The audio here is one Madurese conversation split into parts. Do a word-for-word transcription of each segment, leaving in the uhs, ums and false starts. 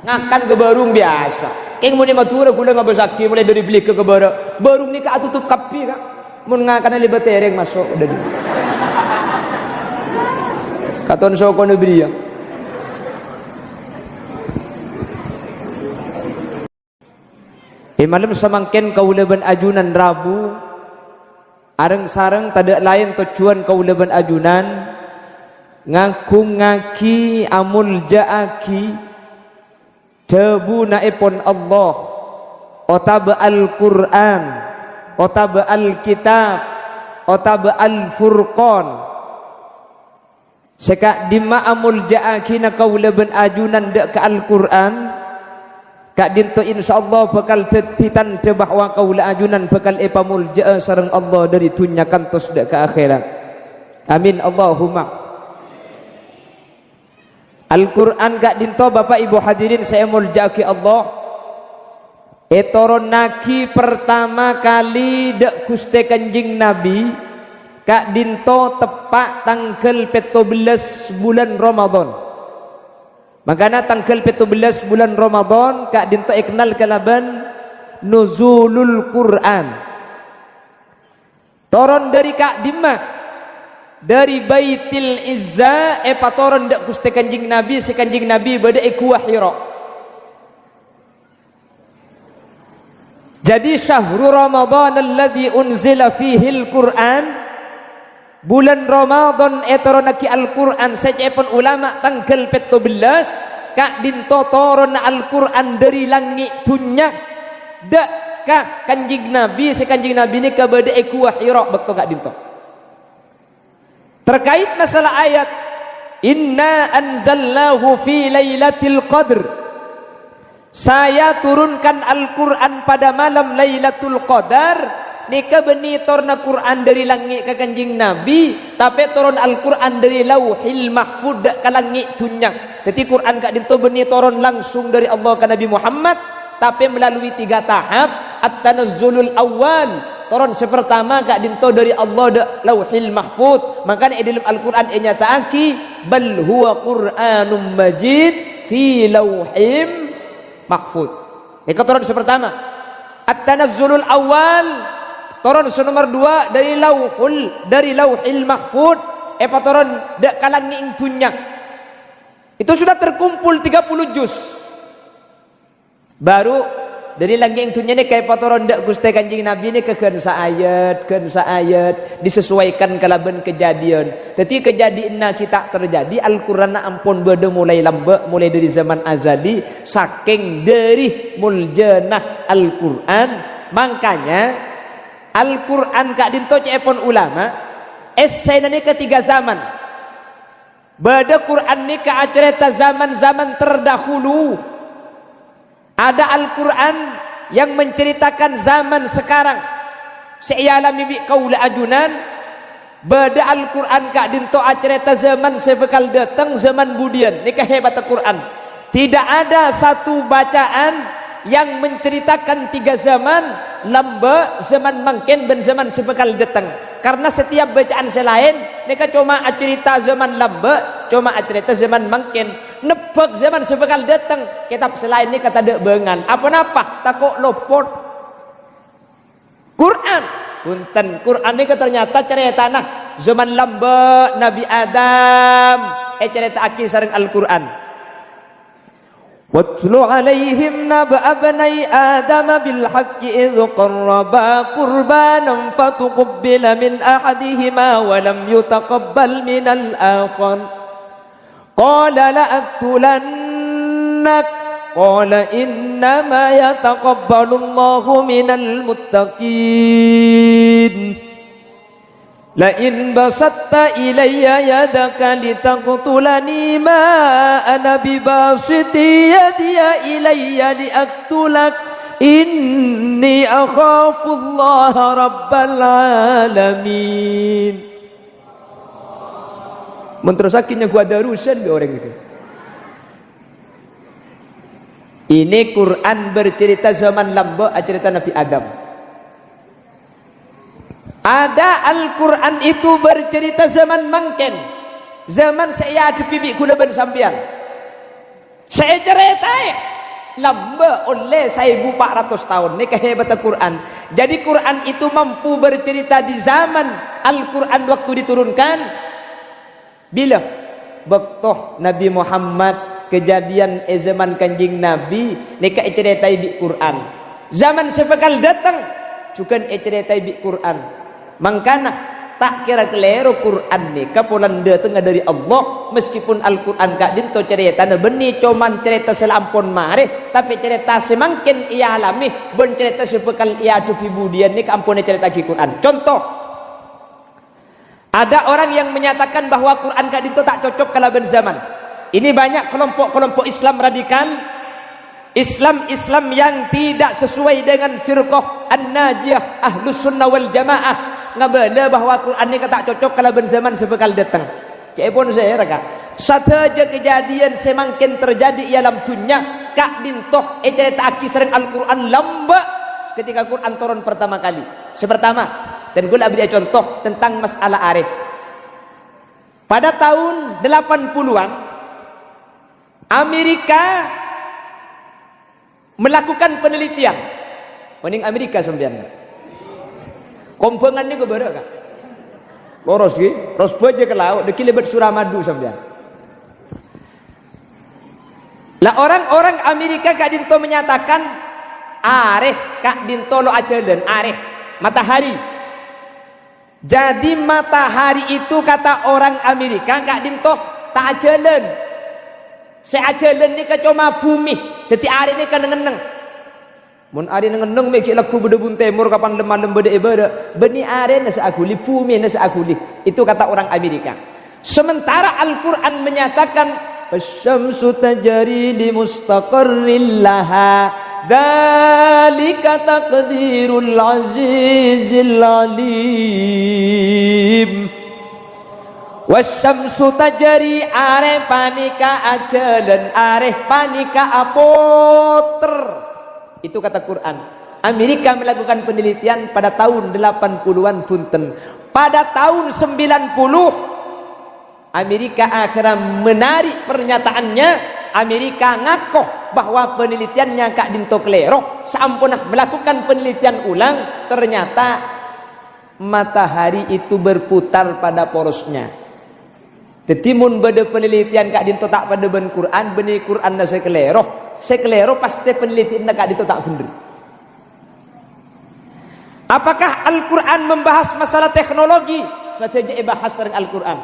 Ngakan ka bârung biyasa. Kèng mon è Madhurâ ghulâ ngabâssaghi molaè dâri Beliga ka bârâ'. Bârung nèka atotop kabbhi, Ka'. Mon ngakana lèbât tèrèng maso', dhâddhi. Katon sokona bâriyâ. È malem samangkèn kaulâ bân ajunan rabu, areng-sareng tadâ' laèn tojjhuwân kaulâ bân ajunan, ngagungngaghi, amoljâ'aghi dhâbuna'èpon Allah, otabâ Al-Qur'an, otabâ Alkitab, otabâ Al-Furqan. Sè ka'dimma amoljâ'aghina kaulâ bân ajunan dâ' ka Al-Qur'an, ka'dinto insyaallah bhâkal dhâddhi tandhâ bahwa kaulâ ajunan bhâkal èpamoljâ'â sareng Allah dâri dhunnya kantos dâ' ka akhèrat. Amin, Allahumma. Al-Qur'an ka'dinto, Bapa' Ibu hadirin sè èmoljâ'aghi Allah, ètoronnaghi partama kalè dâ' Ghustè Kanjeng Nabi ka'dinto teppa' tangghâl pètto bellâs bulân Ramadhan. Mangkana tangghâl pètto bellâs bulân Ramadhan ka'dinto èkennal kalabân Nuzulul Qur'an. Toron dâri ka'dimma? Dâri Baitil Izza èpatoron dâ' Ghustè Kanjeng Nabi, sè Kanjeng Nabi bâdâ è Ghuwa Hira. Jadi, syahru Ramadhan alladzi unzila fihil Qur'an, bulân Ramadhan ètoronnaghi Al-Qur'an, sè ca'èpon ulama tangghâl pètto bellâs, ka'dinto toronna Al-Qur'an dâri langngè' dhunnya, dâ' ka Kanjeng Nabi, sè Kanjeng Nabi nèka bâdâ è Ghuwa Hira bâkto ka'dinto. Terkait masalah ayat, "Inna anzalnahu fi lailatul qadr." Saya turunkan Al-Qur'an pada malam Lailatul Qadar. Nèka bânnè toronna Qur'an dâri langngè' ka Kanjeng Nabi, tapè toron Al-Qur'an dâri Lauhil Mahfudz dâ' ka langngè' dhunnya. Dhâddhi Qur'an ka'dinto bânnè toron langsung dâri Allah ka Nabi Muhammad, tapè melalui tiga tahap. At-tanazzulul awwal, toron sè partama ka'dinto dâri Allah dâ' Lauhil Mahfudz. Mangkana è dâlem Al-Qur'an ènyata'aghi, "Bal huwa Qur'anum Majid fi Lauhim Mahfudz." Nèka toron sè partama. At-tanazzulul awwal, toron sè nomer duwâ' dâri Lauhul, dâri Lauhil Mahfudz, èpatoron dâ' ka langngè'èng dhunnya. Itu sudah terkumpul tiga puluh juz. Baru dâri langngè'èng dhunnya nèka èpatoron dâ' Ghustè Kanjeng Nabi nèka ghân saayat, ghân saayat, disesuaikan kalabân kejadian. Dhâddhi, kejadianna ghi' ta' terjadi, Al-Qur'anna ampon bâdâ molaè lambâ', molaè dâri zaman azali, sakèng dâri moljâna Al-Qur'an. Mangkanya, Al-Qur'an ka'dinto ca'èpon ulama, èssèna nèka tiga zaman. Bâdâ Qur'an nèka acarèta zaman-zaman terdahulu. Ada Al-Qur'an yang menceritakan zaman sekarang, sè èalamè bi' kaulâ ajunan. Bâdâ Al-Qur'an ka'dinto acarèta zaman sè bhâkal dâteng, zaman budiyân. Nèka hebatta Qur'an. Tidak ada satu bacaan yang menceritakan tiga zaman, lambâ', zaman mangkèn, bân zaman sè bhâkal dâteng. Karena setiap bacaan sè laèn nèka coma acarèta zaman lambâ', coma acarèta zaman mangkèn. Nebbhâk zaman sè bhâkal dâteng, kètab sè laèn nèka tadâ' bângal. Aponapa? Tako' lopot. Qur'an, bhunten, Qur'an nèka ternyata carètana zaman lambâ' Nabi Adam ècarèta'aghi sareng Al-Qur'an. "Watlu 'alaihim nab'a ibnai Adama bil haqqi idh qarraba qurbanan fatuqubila min ahadihima wa lam yutaqabbal minal akhar. Qala la'aqtulannak." Qala innama yataqabbalullahu minal muttaqin. "La'in basatta ilayya yadaka litaqtulani ma ana bibasitin yadiya ilayya liaqtulak. Inni akhafullaha rabbal alamin." Mon terrossaghi nyangghu adarusan bi' orèng itu. Ini Quran bercerita zaman lambâ', acarèta Nabi Adam. Ada Al-Quran itu bercerita zaman mangkèn, zaman sè èadhebbhi bi' ghulâ bân sampèyan. Sè ècarètaè lambâ' ollè saèbu pa' ratos taon. Nèka hebatta Qur'an. Jadi, Qur'an itu mampu bercerita di zaman Al-Qur'an waktu diturunkan. Bilâ? Bâkto Nabi Muhammad, kejadian è zaman Kanjeng Nabi, nèka ècarètaè bi' Qur'an. Zaman sè bhâkal dâteng, jhughân ècarètaè bi' Qur'an. Mangkana, ta' kèra kalèro Qur'an nèka polana dâtengnga dâri Allah, meskipun Al-Qur'an ka'dinto carètana bânnè coma carèta sè la ampon marè, tapè carèta sè mangkèn èalamè bân carèta sè bhâkal èadhebbhi budiyân nèka ampon ècarèta'aghi Qur'an. Conto, ada orang yang menyatakan bahwa Qur'an ka'dinto ta' cocok kalabân zaman. Ini banyak kelompok-kelompok Islam radikal, Islam-Islam yang tidak sesuai dengan firqah An-Najiyah Ahlus Sunnah wal Jamaah, ngabâlâ bahwa Qur'an nèka ta' cocok kalabân zaman sè bhâkal dâteng. Ca'èpon sèra, Ka'? Sadhâjâ kejadian sè mangkèn terjadi è alam dhunnya, ka'dinto ècarèta'aghi sareng Al-Qur'an lambâ' ketika Qur'an toron pertama kali. Sè pertama, dan ghulâ abârri'â conto tentang masalah arè. Pada tahun delapan puluhan, Amerika melakukan penelitian. Mending Amerika sampèyan. Kombhângan nèko bârâ', Ka'. Loros, ghi. Loros bâjâ ka lao', dâgghi' lèbât Suramadu sampèyan. Lah, orang-orang Amerika ka'dinto menyatakan, arè ka'dinto lo' ajhâlân, arè, matahari. Jadi, matahari itu, kata orang Amerika, ka'dinto ta' ajhâlân. Sè ajhâlân nèka coma bhumè, dâddhi arè nèka neng-enneng. Mon arè neng-enneng, mè' ghi' lagghu bâdâ bun tèmor, kapan lem-malem bâdâ è bârâ', bânnè arèna sè aghuli, bhumèna sè aghuli. Itu kata orang Amerika. Sementara Al-Qur'an menyatakan, "Asy-syamsu tajri li mustaqarril laha, dzalika taqdirul azizil alim." "Wasy-syamsu tajri," arè panèka ajhâlân, arè panèka apoter. Itu kata Quran. Amerika melakukan penelitian pada tahun delapan puluhan, bhunten. Pada tahun sembilan puluh, Amerika akhirnya menarik pernyataannya. Amerika ngaku bahwa penelitiannya ka'dinto kalèro. Saamponna melakukan penelitian ulang, ternyata matahari itu berputar pada porosnya. Dhâddhi, mon bâdâ panalètèyan ka'dinto ta' padâ bân Qur'an, bânnè Qur'anna sè kalèro, sè kalèro pastè panalètèyanna ka'dinto ta' bhendher. Apakah Al-Qur'an membahas masalah teknologi? Sadhâjâ èbahas sareng Al-Qur'an.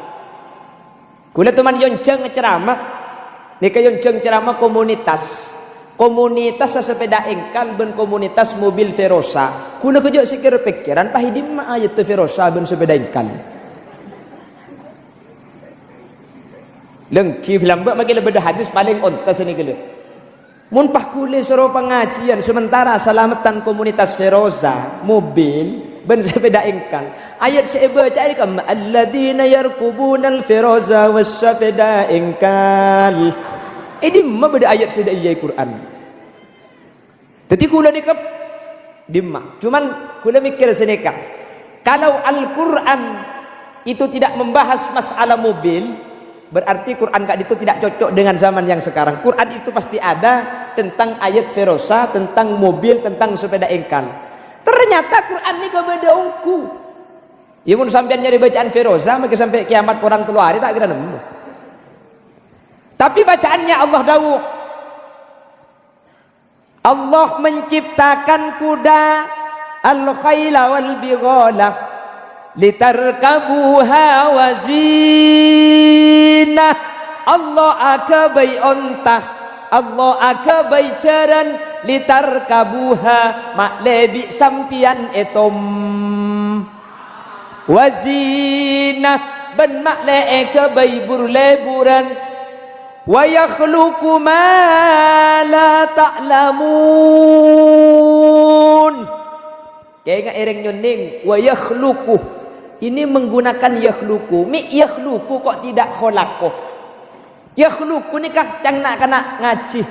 Kaulâ toman èyonjhâng ceramah, nèka èyonjhâng ceramah komunitas. Komunitas sepeda engkal bân komunitas mobil Verosa. Kaulâ ghâjâ' sè kèr-pèkkèran, pas è dimma ayatta Verosa bân sepeda engkal? Lengghi bilâ mbâ' makè la bâdâ hadis palèng onta sanèka lho. Mon pas kaulâ soro pangajiyân, sementara salameddhân komunitas Verosa, mobil, bân sepeda engkal. Ayat sè èbâca nèka, "Alladzina yarkubunal Verosa was sepeda engkal." È dimma bâdâ ayat sè dâ' iyâ è Qur'an? Dhâddhi kaulâ nèka dimma. Cuman kaulâ mèkkèr sanèka. Kalau Al-Qur'an itu tidak membahas masalah mobil, berarti Qur'an ka'dinto tidak cocok dengan zaman yang sekarang. Qur'an itu pasti ada tentang ayat Verosa, tentang mobil, tentang sepeda engkal. Ternyata Qur'an nèka bâdâ ongghu. Yâ, mon sampèyan nyarè bacaan Verosa, makè sampè' kiamat korang tello arè, ta' kèra nemmo. Tapi bacaannya Allah dawuh, Allah menciptakan kuda, al-khaila wal bighala, litarkabuha wa zinah. Allah aghâbây onta, Allah aghâbây jhârân, litarkabuha, ma'lè bi' sampèyan ètom. Wa zinah, bân ma'lè èghâbây bur-lèburân. Wa yakhluqu ma la ta'lamun. Kènga'è rèng nyonnèng, wa yakhluqu. Ini menggunakan yakhluqu. Mè' yakhluqu kok tidak khalaqa? Yakhluqu nèka can na'-kana' ngajhi.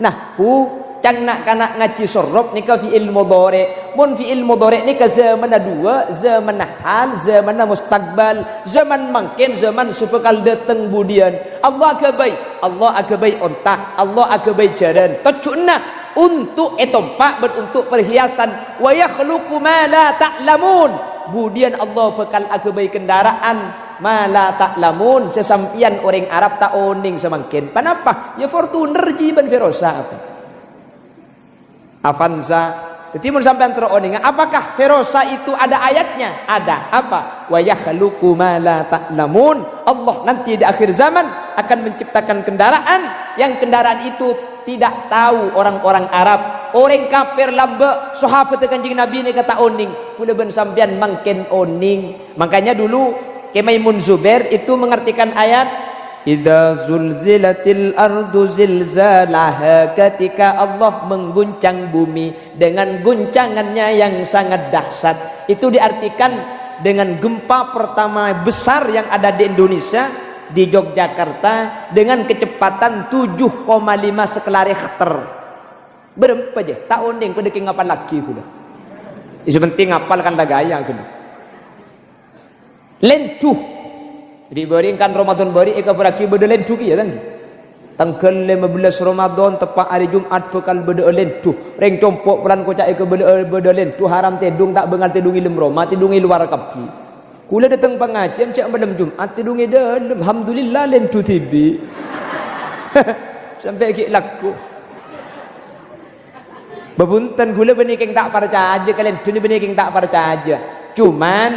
Nah, bu, can na'-kana' ngajhi sorof nèka fi'il mudhari'. Mon fi'il mudhari' nèka zamanna duwâ', zamanna hal, zamanna mustaqbal, zaman mangkèn, zaman sè bhâkal dâteng budiyân. Allah aghâbây, Allah aghâbây onta, Allah aghâbây jhârân. Tojjhuna untuk ètompa' bân untuk perhiasan. "Wa yakhluqu ma la ta'lamun." Budiyân Allah bhâkal aghâbây kendaraan, ma la ta'lamun, sè sampèyan orèng Arab ta' onèng samangkèn. Ponapa? Ya Fortuner jiyâ bân Verosa apa? Avanza. Dhâddhi mon sampèyan terro onènga, apakah Verosa itu ada ayatnya? Ada. Apa? "Wa yakhluqu ma la ta'lamun." Allah nanti di akhir zaman akan menciptakan kendaraan yang kendaraan itu tidak tahu orang-orang Arab. Orèng kafir lambâ', sahabat Kanjeng Nabi nèka ta' onèng. Kaulâ bân sampèyan mangkèn onèng. Makanya dulu Kè Maimun Zubair itu mengartikan ayat, "Idza zulzilatil ardu zilzalaha," ketika Allah mengguncang bumi dengan guncangannya yang sangat dahsyat. Itu diartikan dengan gempa pertama besar yang ada di Indonesia, di Yogyakarta, dengan kecepatan tujuh koma lima skala Richter. Bârâmpa jâ? Ta' onèng, padâ kè ngapallaghi kaulâ. Sè penting ngapal kan la ghâjâ ghâllu. Lèndhu. Ri' bâri' kan Ramadan bâri' èkabârraghi bâdâ lèndhu kèya, kan? Tangghâl lèma bellâs Ramadan, teppa' arè Jum'at bhâkal bâdâ'â lèndhu. Rèng compo' polana koca' èkabâlâ'â bâdâ lèndhu, haram tèdung, ta' bângal tèdung è lem roma, tèdung è lowar kabbhi. Kaulâ dâteng pangajiân jhâ' malem Jum'at, tèdung è dâlem. Alhamdulillah, lèndhu dhibi'. Sampè' ghi' lagghu. Bhâbhunten, kaulâ bânnè kèng ta' parcajâ, kalèndhuna bânnè kèng ta' parcajâ. Cuman,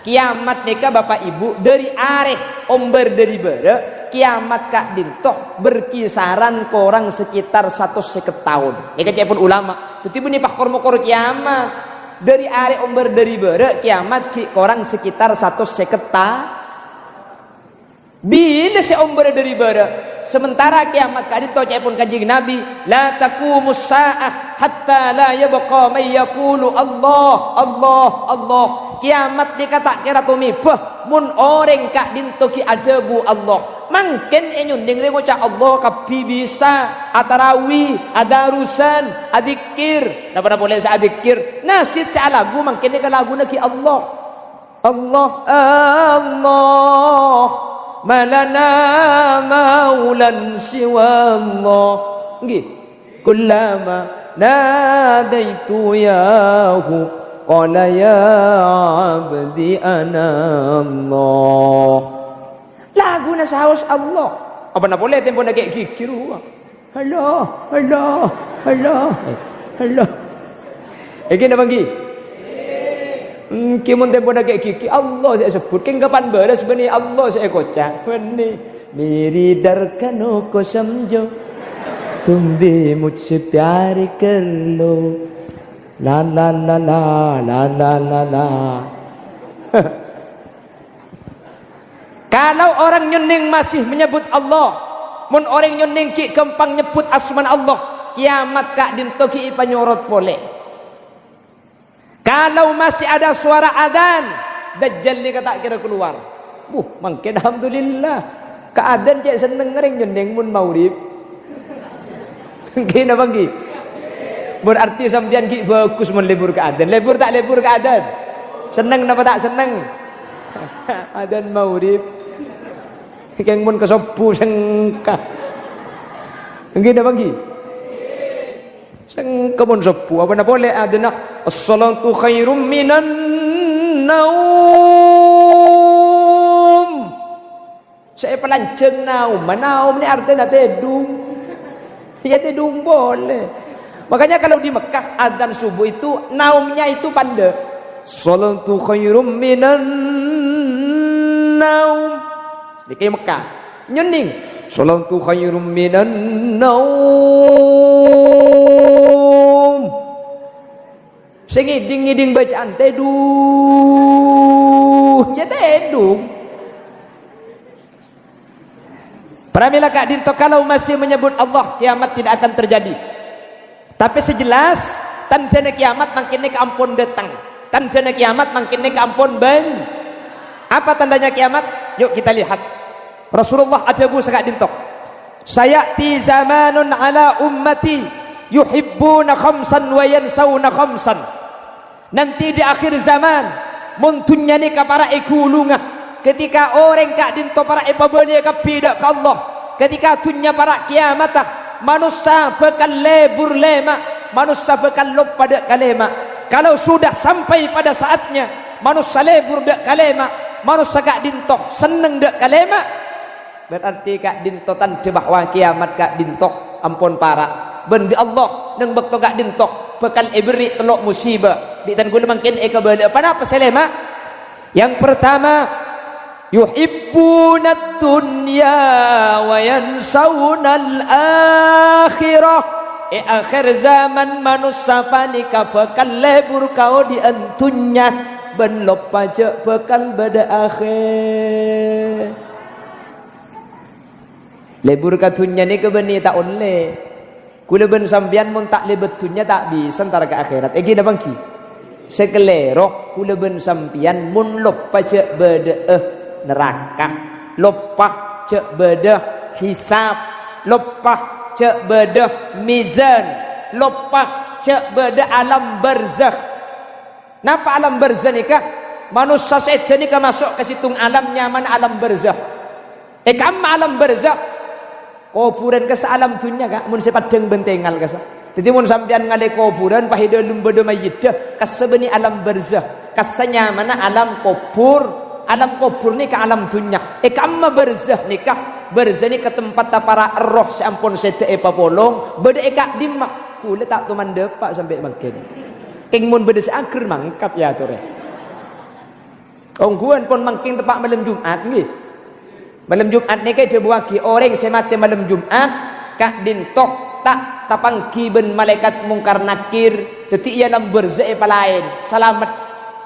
kiamat nèka, Bapak Ibu, dâri arè ombâr dâri bârâ', kiamat ka'dinto berkisaran korang sekitar satos sèket taon. Nèka ca'èpon ulama. Dhâddhi bânnè pakor-mokor kiamat. Dâri arè ombâr dâri bârâ', kiamat ghi' korang sekitar satos sèket ta-, Bilâ sè ombârrâ dâri bârâ'? Sementara kiamat ka'dinto ca'èpon Kanjeng Nabi, "La taqumus sa'ah hatta la yabqa man yaqulu Allah, Allah, Allah." Kiamat nèka ta' kèra tomèbâ mon orèng ka'dinto ghi' adhâbu Allah. Mangkèn è nyonnèng rè ngoca' Allah kabbhi bisa, atarawi, adarusan, adzikir. Napa-napa polè sè adzikir? Nasyid sè alagu mangkèn nèka laguna ghi' Allah. Allah, Allah, ma lana maulan siwa Allah. Ngghi. Kullama nadaitu yahu, qala ya abdi ana Allah. Laguna saos Allah. Apa napa polè tempona ghi' ghighir, wah. Allah, Allah, Allah, Allah. Èngghi napa èngghi? Èngghi, mon tempona ghi' ghighir, Allah sè èsebbhut. Kèng kapan bârâs bânnè Allah sè èkoca'. Bânnè. Miri darkano kosamjo. Tumbi mujhse pyare kerlo. La, la, la, la, la, la, la, la. Kalau orang nyonnèng masih menyebut Allah, mon orèng nyonnèng ghi' ghâmpang nyebbhut asmana Allah, kiamat ka'dinto ghi' èpanyorot polè. Kalau masih ada suara adzan, Dajjal nèka ta' kèra kalowar. Buh, mangkèn alhamdulillah. Ka adzan cè' sennengnga rèng nyonnèng mon maghrib. Èngghi napa èngghi? Berarti sampèyan ghi' bhâghus mon lebur ka adzan. Lebur ta' lebur ka adzan? Senneng napa ta' senneng? Adzan maghrib. Kèng mon ka sobbhu sengka. Èngghi napa èngghi? Sengka mon sobbhu. Apa napa polè adzanna? "As-salatu khairum minan naum." Sè èpalanjhâng naom, naom nè artèna tèdung. Iyâ, tèdung polè. Makanya kalau di Mekah, adzan subuh itu, naomnya itu panḍâ'. "Shalatu khairum minan naum." Sedikit Mekah. Nyonnèng. "Shalatu khairum minan naum." Sè ngèḍing-ngèḍing bâcaan tèdung. Iyâ, tèdung. Pramila ka'ḍinto kalau masih menyebut Allah, kiamat tidak akan terjadi. Tapè sè jelas, tanḍhâna kiamat mangkèn nèka ampon ḍâteng. Tanḍhâna kiamat mangkèn nèka ampon bân-, apa tanḍhâna kiamat? Yuk kita lihat. Rasulullah adhâbu saka'ḍinto, "Saya'ti zamanun ala ummati yuhibbuna khamsan wa yansauna khamsan." Nanti di akhir zaman, mon dhunnya nèka para' èghulunga, ketika orèng ka'dinto para' èpabâliyâ kabbhi dâ' ka Allah, ketika dhunnya para' kiyamatta, manossa bhâkal lebur lèma', manossa bhâkal loppa dâ' ka lèma'. Kalau sudah sampai pada saatnya, manossa lebur dâ' ka lèma', manossa ka'dinto senneng dâ' ka lèma', berarti ka'dinto tandhâ bahwa kiyamat ka'dinto ampon para'. Bân bi' Allah neng bâkto ka'dinto bhâkal èberri' tello' musibâ. Bi' tan ghulâ mangkèn èkabâlâ'â. Ponapa sè lèma'? Yang pertama, yuhibbunad dunya wa yansawnal akhirah. È akhir zaman manossa panèka bhâkal lebur ka odi'ân dhunnya bân loppa jhâ' bhâkal bâdâ akhèr. Lebur ka dhunnya nèka bânnè ta' ollè. Ghulâ bân sampèyan mon ta' lèbât dhunnya ta' bisa entar ka akhèrat. Èngghi napa èngghi? Sè kalèro, ghulâ bân sampèyan mon loppa jhâ' bâdâ'â naraka, loppa jhâ' bâdâ hisab, loppa jhâ' bâdâ mizan, loppa jhâ' bâdâ alam barzakh. Napa alam barzakh nèka? Manossa sèdhâ nèka maso' ka sèttong alam nyamana alam barzakh. È ka'imma alam barzakh? Kobhurân kassa alam dhunnya, Ka', mon sè paddhâng bân tèngal kassa. Dhâddhi, mon sampèyan ngalè kobhurân, pas è dhâlem bâdâ mayyiddhâ, kassa bânnè alam barzakh. Kassa nyamana alam kobhur. Alam kobhur nèka alam dhunnya. È ka'imma barzakh nèka? Barzakh nèka tempatta para' erroh sè ampon sèdhâ èpapolong, bâdâ è ka'dimma? Ghulâ ta' toman dâpa' sampè' mangkèn. Kèng mon bâdâ sè angghâr mangkat, ya, torè. Ongghuwân pon mangkèng teppa' malem Jum'at, ngghi. Malem Jum'at nèka èdhâbuwâghi orèng sè matè malem Jum'at, ka'dinto ta' tapangghi bân malaèkat Mungkar Nakir, dhâddhi è alam barzakh èpalaèn, salamet.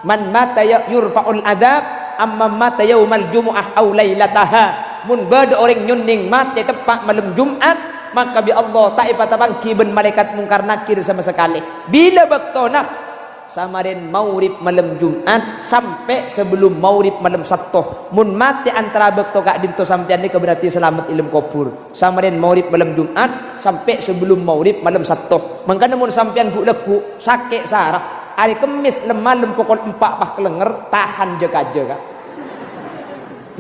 "Man mata ya-, yurfa'ul adzab, amman mata yaumal jumu'ah aw lailataha." Mon bâdâ orèng nyonnèng matè teppa' malem Jum'at, maka bi' Allah ta' èpatapangghi bân malaèkat Mungkar Nakir sama sakalè. Bilâ bâktona? Samarèn maghrib malem Jum'at sampè' sabellum maghrib malem Satto. Mon matè antara bâkto ka'dinto sampèyan nèka berarti salamet è alam kobhur. Samarèn maghrib malem Jum'at sampè' sabellum maghrib malem Satto. Mangkana mon sampèyan ghu'-lagghu' sakè' sara, arè Kemmès lem-malem pokol empa' pas kalènger, tahan jâ-kajâ, Ka'.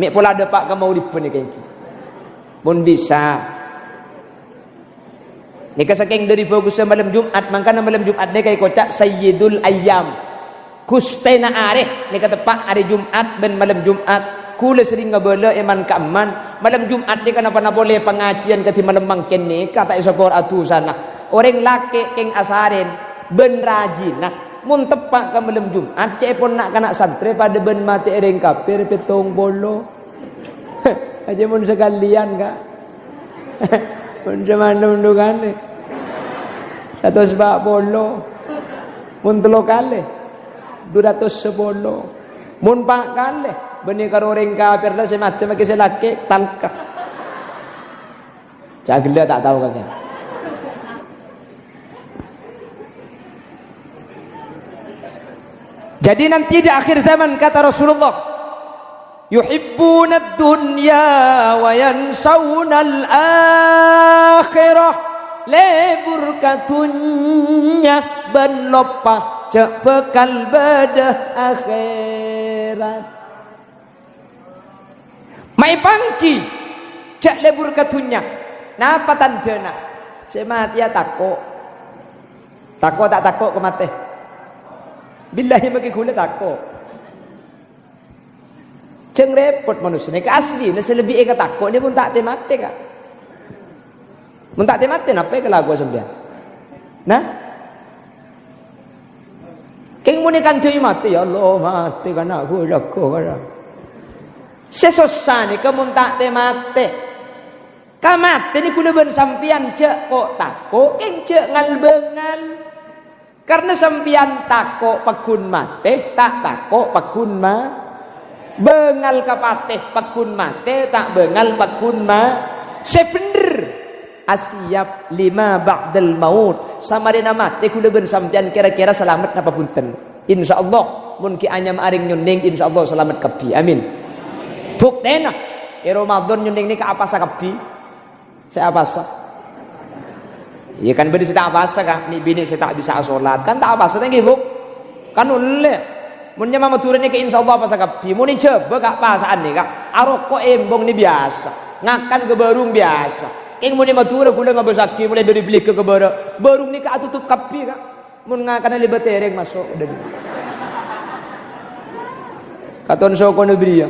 Mè' pola dâpa' ka maghribbhân nèka èngghi. Mon bisa. Nèka sakèng dhâri bhâghussa malem Jum'at, mangkana malem Jum'at nèka èkoca' Sayyidul Ayyam. Ghustèna arè, nèka teppa' arè Jum'at bân malem Jum'at. Ghulâ serrèng ngabâlâ è man-ka'emman. Malem Jum'at nèka napa-napa polè pangajiyân kadhi malem mangkèn nèka ta' èsapora dhusana. Orèng lakè' kèng asarèn bân rajina. Mon teppa' ka malem Jum'at, ca'èpon na'-kana' santrè padâ bân matè'è rèng kafir pèttong polo. Ajâ mon sakalèyan, Ka'. Mon samalem dhu kalè. Satos pa' polo. Mon tello kalè. Dhu ratos sapolo. Mon pa' kalè. Bânnè karo orèng kafir la sè matè makè sè lakè', talka. Ca' ghellâ' ta' tao kakè. Jadi nanti di akhir zaman, kata Rasulullah, "Yuhibbunad dunya wa yansawnal akhirah." Lebur ka dhunnya bân loppa jâ' bhâkal bâdâ akhèrat. Maèpangghi, jâ' lebur ka dhunnya. Napa tandhâna? Sè matèya tako'. Tako' ta' tako' ka matè? Billahi, makè ghulâ tako'. Jhâng rèpot manossa nèka, aslina sè lebbi èkatako' nèka mon ta' tè-matè, Ka'. Mon ta' tè-matè, napa èkalakowa sampèyan? Nah? Kèng mon èkandhâi matè, "Ya Allah, matè kana' ghulâ, ghulâ." Sè sossa nèka mon ta' tè-matè. Ka matè nèka ghulâ bân sampèyan jâ' ko'-tako', kèng jâ' ngal-bângal. Karna sampèyan tako' pagghun matè, ta' tako' pagghun ma-, bângal ka patè pagghun matè, ta' bângal pagghun ma-, sè bhendher. Asyap lima ba'dal maut. Samarèna matè ghulâ bân sampèyan kèra-kèra salamet napa bhunten? Insyaallah, mon ghi' anyama arèng nyonnèng, insyaallah salamet kabbhi. Amin. Buktèna, è Ramadan nyonnèng nèka apasa kabbhi? Sè apasa? Iyâ kan bâdâ sè ta' apasa, Ka'? Nè'-binè' sè ta' bisa asolat, kan ta' apasa, ta' èngghi, Bu'? Kan ollè. Mon nyama Madhurâ nèka insyaallah apasa kabbhi. Mon è Jhâbâ ka' apasa'an nèka. Aroko' embong nè biyasa. Ngakan ka bârung biyasa. Kèng mon è Madhurâ ghulâ ngabâsaghi molaè dâri Bligâ ka bârâ'. Bârung nèka atotop kabbhi, Ka'. Mon ngakanna lèbât tèrèng maso'. Katon sokona bâriyâ.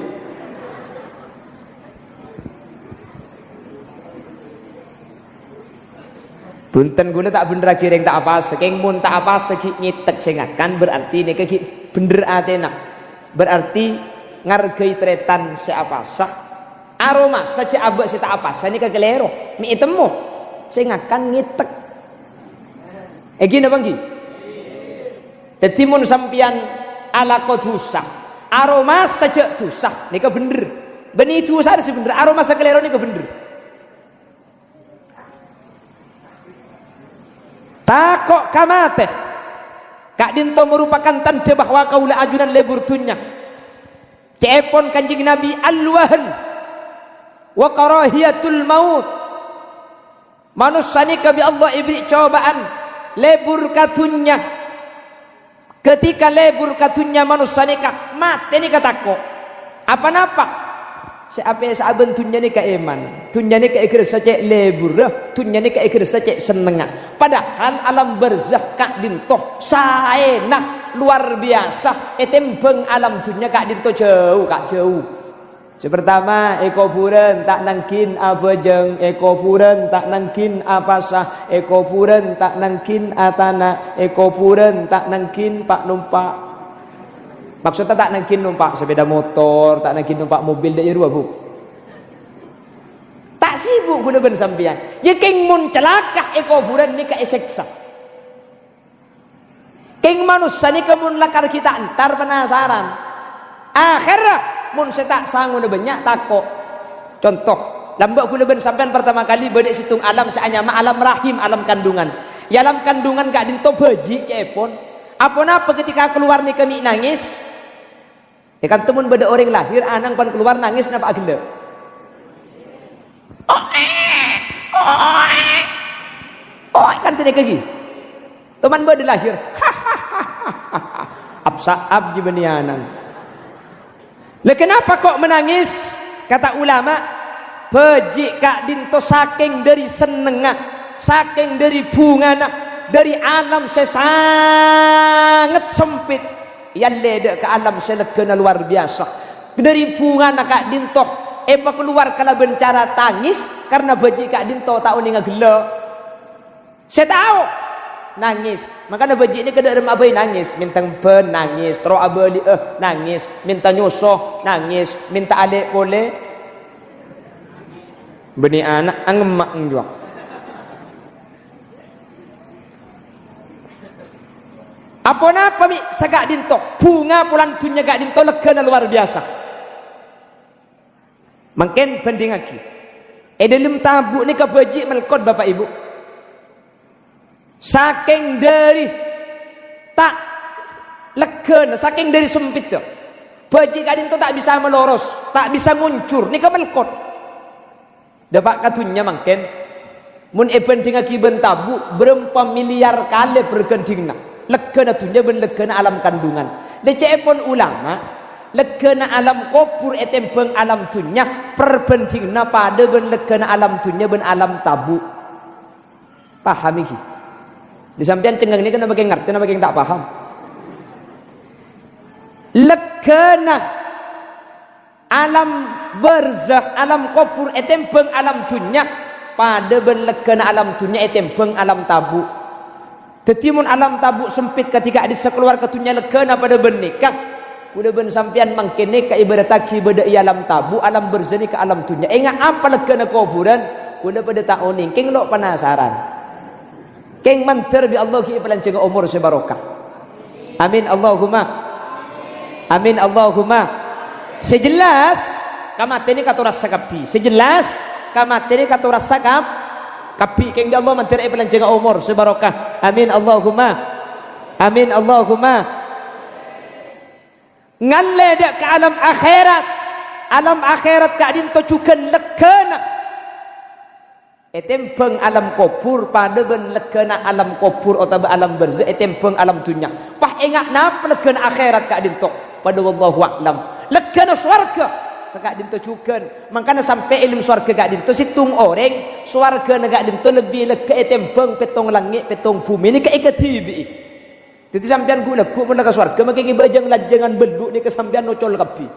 Bhunten, ghulâ ta' bhenderraghi rèng ta' apasa. Kèng mon ta' apasa ghi' ngètek sè ngakan, berarti nèka ghi' bhendher atèna. Berarti ngargai tarètan sè apasa. Aromasa jhâ' abâ' sè ta' apasa nèka kalèro. Mè' ètemmo. Sè ngakan ngètek. Èngghi napa èngghi? Dhâddhi mon sampèyan alako dhusa, aromasa jhâ' dhusa, nèka bhendher. Bânnè dhusana sè bhendher, aromasa kalèro nèka bhendher. Tako' ka matè. Ka'dinto merupakan tandhâ bahwa kaulâ ajunan lebur dhunnya. Ca'èpon Kanjeng Nabi, "Al-wahn wa karahiyatul maut." Manossa nèka bi' Allah èberri' cobâ'ân lebur ka dhunnya. Ketika lebur ka dhunnya manossa nèka, matè nèka tako'. Apa-napa? Sè apè saaban dhunnya nèka èman. Dhunnya nèka èghârâssa cè' leburrâ, dhunnya nèka èghârâssa cè' sennengnga. Padahal alam barzakh ka'dinto saèna luar biyasa ètembhâng alam dhunnya ka'dinto jhâu, Ka', jhâu. Sè partama, è kobhurân ta' nangghing abhâjâng, è kobhurân ta' nangghing apasa, è kobhurân ta' nangghing atana', è kobhurân ta' nangghing pa'-nompa'. Maksodda ta' nangghing nompa' sepeda motor, ta' nangghing nompa' mobil, dâ' iyâ rowa, Bu. Ta' sibuk ghulâ bân sampèyan. Yâ kèng mon calaka è kobhurân nèka èsèksa. Kèng manossa nèka mon lakar ghi' ta' entar penasaran. Akhèrra mon sè ta' sangona bânnya' tako'. Conto, lambâ' ghulâ bân sampèyan partama kalè bâdâ è sèttong alam sè anyama alam rahim, alam kandungan. È alam kandungan ka'dinto bhâji' ca'èpon. Aponapa ketika kalowar nèka mè' nangès? È ka'dinto mon bâdâ orèng lahir, ana'na pan kalowar nangès napa aghellâ'? Oè', oè', oè', kan sanèka ghi. Toman bâdâ lahir. Apsa'ap jiyâ bânnè ana'na. Lah, kenapa kok menangis? Kata ulama, bhâji' ka'dinto sakèng dâri sennengnga, sakèng dâri bhungana, dâri alam sè sanget sempit. Èyallè dâ' ka alam sè leggâna lowar biyasa. Dâri bhungana ka'dinto èpakalowar kalabân cara tangès, karna bhâji' ka'dinto ta' onèng aghellâ'. Sè tao, nangès. Mangkana bhâji' nèka dâ' remma'a bhâi nangès. Mènta bân, nangès. Terro abâli'â, nangès. Mènta nyoso, nangès. Mènta alè' polè. Bânnè ana' angemma' enjâ'. Aponapa mè' saka'dinto? Bhunga polana dhunnya ka'dinto leggâna lowar biyasa. Mangkèn bhândhingngaghi. È dâlem tabu' nèka bhâji' mèlkot, Bapa' Ibu. Sakèng dâri ta' leggâna, sakèng dâri sempitta. Bhâji' ka'dinto ta' bisa maloros, ta' bisa ngonjhur, nèka mèlkot. Dâpa' ka dhunnya mangkèn. Mon èbhândhingngaghi bân tabu', bârâmpa miliar kalè bhârbhândhinganna leggâna dhunnya bân leggâna alam kandungan. Lècè'èpon ulama, leggâna alam kobhur ètèmbhâng alam dhunnya, perbhândhinganna padâ bân leggâna alam dhunnya bân alam tabu'. Paham iki? Di sampèyan cengngeng nèka napa kèng ngartè, napa kèng ta' paham? Leggâna alam barzakh, alam kobhur ètèmbhâng alam dhunnya, padâ bân leggâna alam dhunnya ètèmbhâng alam tabu'. Dhâddhi, mon alam tabu' sempit kadhi ka'dissa kalowar ka dhunnya leggâna padâ bân nèka, kaulâ bân sampèyan mangkèn nèka èbhârâttaghi bâdâ è alam tabu', alam barzakh nèka alam dhunnya. Ènga' apa leggâna kobhurân? Kaulâ padâ ta' onèng, kèng lo' panasaran. Kèng mandhâr bi' Allah ghi' èpalanjhângnga omor sè barokah. Amin Allahumma. Amin Allahumma. Sè jelas, kamatèyan nèka torassa kabbhi. Sè jelas, kamatèyan nèka torassa kab-, kabbhi. Kèng bi' Allah mandhâr èpalanjhângnga omor sè barokah. Amin Allahumma. Amin Allahumma. Ngallè dâ' ka alam akhèrat. Alam akhèrat ka'dinto jhughân leggâna. Ètèmbhâng alam kobhur padâ bân leggâna alam kobhur otabâ alam barzakh ètèmbhâng alam dhunnya. Pas enga' napa leggâna akhèrat ka'dinto? Padâ wallahu a'lam. Leggâna sowarghâ saka'dinto jhughân. Mangkana sampè' è dâlem sowarghâ ka'dinto sèttong orèng, sowarghâna ka'dinto lebbi leggâ ètèmbhâng pèttong langngè', pèttong bhumè nèka èkadhibi'i. Dhâddhi sampèyan ghu'-lagghu' mon la ka sowarghâ, makè ngibâ jâng-lajângan bâllu' nèka sampèyan nocol kabbhi.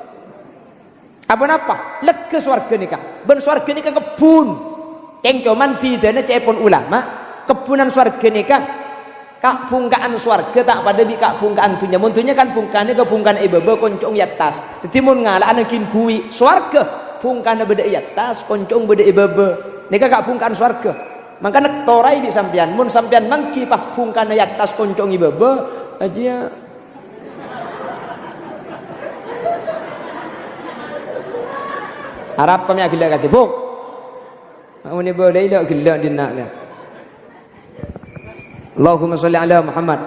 Apa-napa? Leggâ sowarghâ nèka. Bân sowarghâ nèka kebbhun. Kèng coma bhidhâna ca'èpon ulama, kebbhunan sowarghâ nèka, ka'-bhungka'an sowarghâ ta' padâ bi' ka'-bhungka'an dhunnya. Mon dhunnya kan bhungkana ka bhungkana è bâbâ, konco'na è attas. Dhâddhi mon ngala'a nangghing ghuwi', sowarghâ bhungkana bâdâ è attas, konco'na bâdâ è bâbâ. Nèka ka'-bhungka'an sowarghâ. Mangkana toraè bi' sampèyan, mon sampèyan mangghi pas bhungkana è attas konco'na è bâbâ, ajiyâ. Arapa mè' aghellâ' kadhi, Bu? Mon è bâlâi la aghellâ' dinna' la. Allahumma sholli ala Muhammad.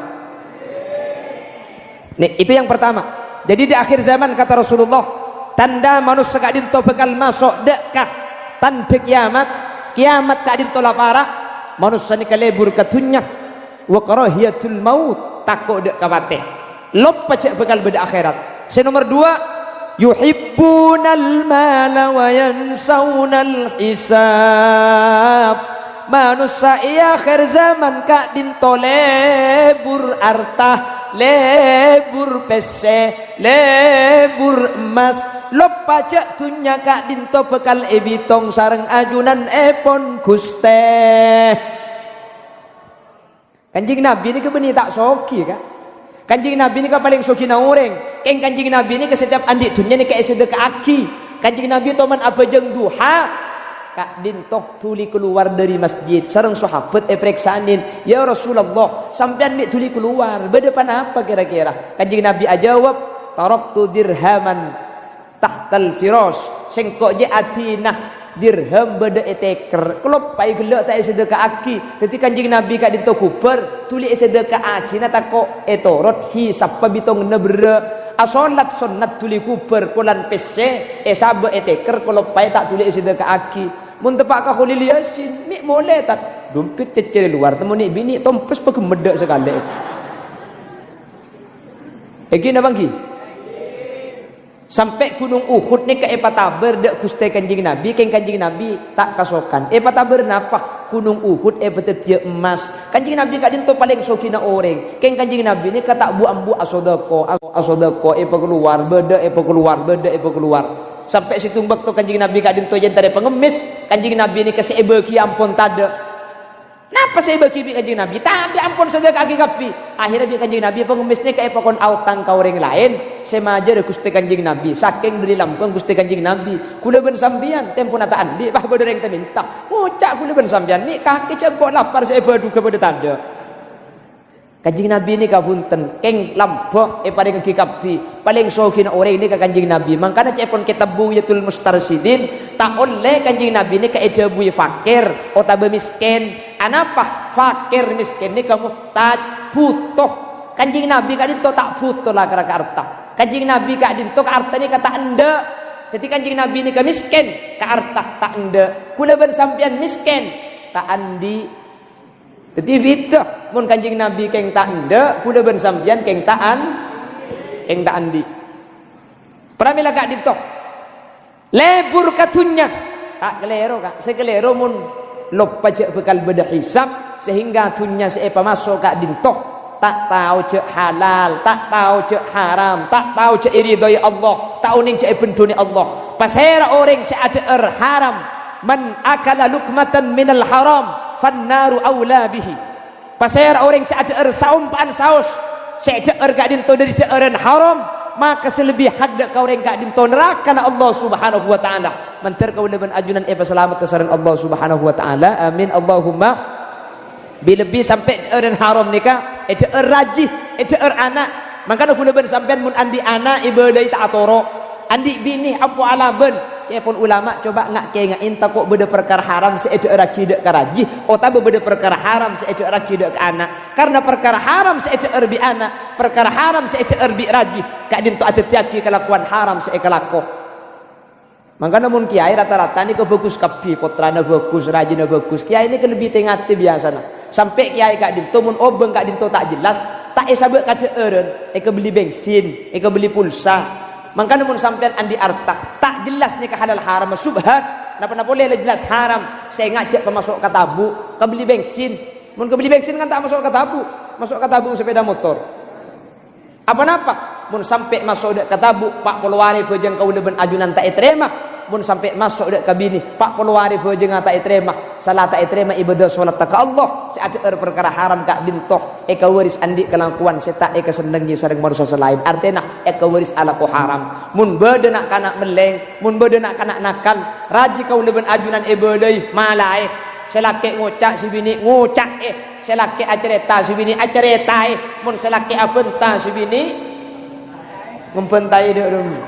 Nih, itu yang pertama. Jadi di akhir zaman kata Rasulullah, tandhâ manossa ka'dinto bhâkal maso' dâ' ka tandhâ kiyamat, kiyamat ka'dinto la para', manossa nèka lebur ka dhunnya, wa karahiyatul maut, tako' dâ' ka patè. Loppa jâ' bhâkal bâdâ akhèrat. Sè nomer dua, yuhibbunal mala wa yansaunal hisab. Manossa è akhir zaman ka'dinto lebur arta, lebur pèssè, lebur emmas, loppa jâ' dhunnya ka'dinto bhâkal èbitong sareng ajunanèpon Ghustè. Kanjeng Nabi nèka bânnè ta' soghi, ka'. Kanjeng Nabi nèka palèng soghina orèng. Kèng Kanjeng Nabi nèka setiap andi' dhunnya nèka èsadhâka'aghi. Kanjeng Nabi toman abhâjâng duha, ka'dinto dhuli kalowar dâri masjid, sareng sahabat èparèksanè, "Ya Rasulullah, sampèyan mè' dhuli kalowar, bâdâ ponapa kèra-kèra?" Kanjeng Nabi ajâwâb, "Taraktu dirhaman tahtal firas, sèngko' jâ' adina dirham bâdâ è tèkèr, kaloppaè ghellâ' ta' èsadhâka'aghi." Dhâddhi Kanjeng Nabi ka'dinto ghubâr, dhuli èsadhâka'aghina tako' ètorot hisabbhâ bitongnga berrâ'. Asolat sonnat dhuli ghubâr, polana pèssè èsabâ' è tèkèr, kaloppaè ta' dhuli èsadhâka'aghi. Mon teppa' ka Kholil Yasin, mè' molè, Tad. Dompet cèccèr è lowar, temmo nè'-binè', tompes paghemmeddhâ sakalè. Èngghi napa èngghi? Sampè' Ghunong Uhud nèka èpatabâr dâ' Ghustè Kanjeng Nabi, kèng Kanjeng Nabi ta' kasokan. Èpatabâr napa? Ghunong Uhud èpadhâddhiyâ emmas. Kanjeng Nabi ka'dinto palèng soghina orèng. Kèng Kanjeng Nabi nèka ta' bu-ambu asodâko, asodâko èpakalowar, bâdâ èpakalowar, bâdâ èpakalowar. Sampè' sèttong bâkto Kanjeng Nabi ka'dinto èntarè pangemmès, Kanjeng Nabi nèka sè èbâghi ampon tadâ'. Napa sè èbâghi bi' Kanjeng Nabi? Tadâ', ampon sadhâka'aghi kabbhi. Akhèrra bi' Kanjeng Nabi pangemmès nèka èpakon aotang ka orèng laèn sè majârâ Ghustè Kanjeng Nabi. Sakèng dâri lambâng Ghustè Kanjeng Nabi, "Kaulâ bân sampèyan, tempona ta' andi', pas bâdâ orèng ta' mènta. Ngoca' kaulâ bân sampèyan, mè' kakè jhâ' engko' lapar sè èbâdhughâ padâ tadâ'." Kanjeng Nabi nèka bhunten, kèng lambâ' èparèngaghi kabbhi. Palèng soghina orèng nèka Kanjeng Nabi. Mangkana ca'èpon kètab Bughyatul Mustarsyidin, ta' ollè Kanjeng Nabi nèka èdhâbuwi fakir otabâ mèskèn. Anapa? Fakir mèskèn nèka muhtaj, bhuto. Kanjeng Nabi ka'dinto ta' bhuto la-, ka-, ka arta. Kanjeng Nabi ka'dinto ka arta nèka ta' endâ'. Dhâddhi Kanjeng Nabi nèka mèskèn, ka arta ta' endâ'. Kaulâ bân sampèyan mèskèn, ta' andi'. Dhâddhi bhidhâ, mon Kanjeng Nabi kèng ta' endâ', kaulâ bân sampèyan kèng ta' an-, kèng ta' andi'. Pramèla ka'dinto. Lebur ka dhunnya. Ta' kalèro, Ka'. Sè kalèro mon loppa jhâ' bhâkal bâdâ hisab, sehingga dhunnya sè èpamaso' ka'dinto ta' tao jhâ' halal, ta' tao jhâ' haram, ta' tao jhâ' èridhoi Allah, ta' onèng jhâ' èbhendhunè Allah. Pasèra orèng sè adhâ'âr haram, "Man akala luqmatan minal haram, fannaru aula bihi." Pasèra orèng sè adhâ'âr saompa'an saos sè èdhâ'âr ka'dinto dâri dhâ'ârân haram, maka sè lebbi haddhâ' ka orèng ka'dinto narakana Allah Subhanahu wa Ta'ala. Mandhâr kaulâ bân ajunan èpasalamet sareng Allah Subhanahu wa Ta'ala. Amin. Allahumma. Bi-, lebbi sampè' dhâ'ârân haram nèka, èdhâ'âr rajhi, èdhâ'âr ana'. Mangkana kaulâ bân sampèyan mon andi' ana' èbâlâi ta' atoro'. Andi' binè ampo alabân. Ca'èpon ulama, coba nga'-kènga'è tako' bâdâ parkara haram sè èdhâ'ârraghi dâ' ka rajhi, otabâ bâdâ parkara haram sè èdhâ'ârraghi dâ' ka ana'. Karna parkara haram sè èdhâ'âr bi' ana', parkara haram sè èdhâ'âr bi' rajhi, ka'dinto adhâddhiyâghi kalakowan haram sè èkalako. Mangkana mon kèyaè rata-rata nèka bhâghus kabbhi, pottrana bhâghus, rajina bhâghus. Kèyaè nèka lebbi tè-ngatè biyasana. Sampè' kèyaè ka'dinto mon obâng ka'dinto ta' jelas, ta' èsabâ' kadhâ'ârân, èkabelli bensin, èkabelli pulsa. Mangkana mon sampèyan andi' arta, ta' jelas nèka halal haram, subhat, napa-napa polè la jelas haram, sènga' jhâ' pamaso' ka tabu', kabelli bensin. Mon kabelli bensin kan ta' maso' ka tabu', maso' ka tabu' sepeda motor. Apa-napa? Mon sampè' maso' dâ' ka tabu', pa' polo arè bhâjâng kaulâ bân ajunan ta' ètarèma. Mon sampè' maso' dâ' ka binè, pa' polo arè bhâjângnga ta' ètarèma. Sala ta' ètarèma ibâdâ solatta ka Allah, sè adhâ'âr parkara haram ka'dinto, èkawaris andi' kalakowan sè ta' èkasennengngè sareng manossa sè laèn. Artèna, èkawaris alako haram. Mon bâdâ na'-kana' mellèng, mon bâdâ na'-kana' nakal, rajâ kaulâ bân ajunan èbâlâi, malaè. Sè lakè' ngoca' sè binè' ngoca'è. Sè lakè' acarèta sè binè' acarètaè, mon sè lakè' abânta sè binè' ngabântaè dâ' remma.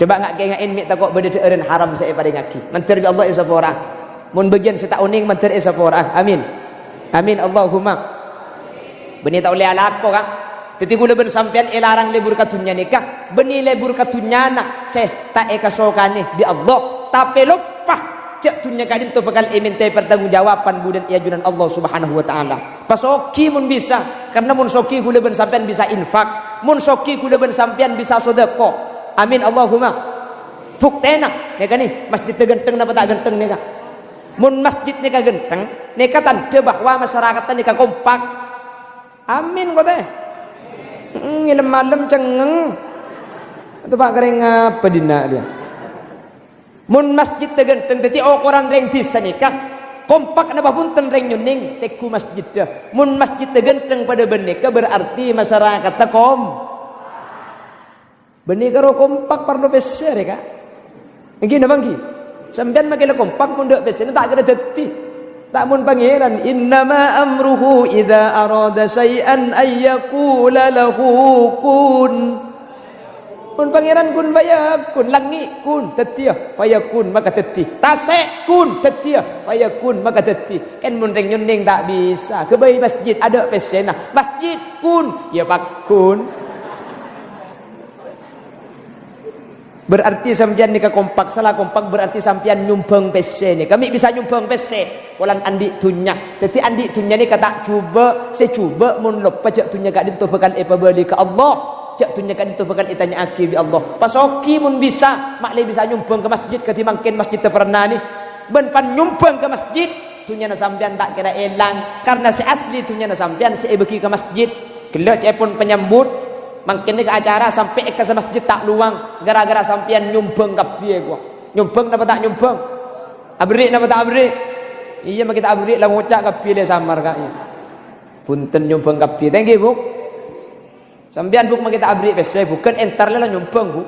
Coba nga' kènga'è mè' tako' bâdâ dhâ'ârân haram sè èparèngaghi. Mandhâr bi' Allah èsapora'a. Mon bâgiyân sè ta' onèng mandhâr èsapora'a. Amin. Amin. Allahumma. Bânnè ta' ollè alako, Ka'. Dhâddhi, kaulâ bân sampèyan èlarang lebur ka dhunnya nèka, bânnè lebur ka dhunnyana sè ta' èkasokanè bi' Allah, tapè loppa jhâ' dhunnya ka'dinto bhâkal èmèntaè partanggungjawaban budhân è ajunan Allah Subhanahu wa Ta'ala. Pasoghi mon bisa, karna mon soghi kaulâ bân sampèyan bisa infak, mon soghi kaulâ bân sampèyan bisa sodâko. Amin, Allahumma. Buktèna, nèka nè, masjiddhâ ghântheng napa ta' ghântheng nèka? Mon masjid nèka ghântheng, nèka tandhâ bahwa masarakatta nèka kompak. Amin, kotè. Mm, ngèlem malem cengngeng. Itu Pak Kering apa dina dia? Mon masjid ghântheng, dhâddhi okoran rèng dhisa nèka kompak napa bhunten rèng nyonnèng, tèngghu masjiddhâ. Mon masjid ghântheng padâ bân nèka berarti masarakatta kom-, Bânnè karo kompak parlo pèssè rè, Ka'. Èngghi napa èngghi? Sampèyan makè la kompak mon dâ' pèssèna ta' kèra dhâddhi. Ta' mon Pangèran, "Innama amruhu idza arada syai'an ayyaqula lahu kun." Mon Pangèran kun fayakun, langngè' kun, dhâddhiyâ, fayakun, maka dhâddhi. Tasè' kun, dhâddhiyâ, fayakun, maka dhâddhi. Kèng mon rèng nyonnèng ta' bisa, ghâbây masjid, adâ' pèssèna. Masjid kun, yâ pakkun. Berarti sampèyan nèka kompak, sala kompak berarti sampèyan nyombhâng pèssè nèka. Mè' bisa nyombhâng pèssè, polana andi' dhunnya. Dhâddhi andi' dhunnya nèka ta' jhubâ', sè jhubâ' mon loppa jhâ' dhunnya ka'dinto bhâkal èpabâli ka Allah. Jhâ' dhunnya ka'dinto bhâkal ètanya'aghi bi' Allah. Pasoghi mon bisa, ma'lè bisa nyombhâng ka masjid kadhi mangkèn masjid taperrana nè. Bân pan nyombhâng ka masjid, dhunnyana sampèyan ta' kèra èlang, karna sè asli dhunnyana sampèyan sè èbâghi ka masjid. Ghellâ' ca'èpon panyambut, mangkèn nèka acara sampè' è kassa masjid ta' lowang, gara-gara sampèyan nyombhâng kabbhi, ghu. Nyombhâng napa ta' nyombhâng? Aberri' napa ta' aberri'? Iyâ, makè ta' aberri', la ngoca' kabbhi lè samar, Ka', iyâ. Bhunten nyombhâng kabbhi. Thank you, Bu. Sampèyan, Bu, makè ta' aberri' pèssè, Bu. Ghân entar la nyombhâng, Bu.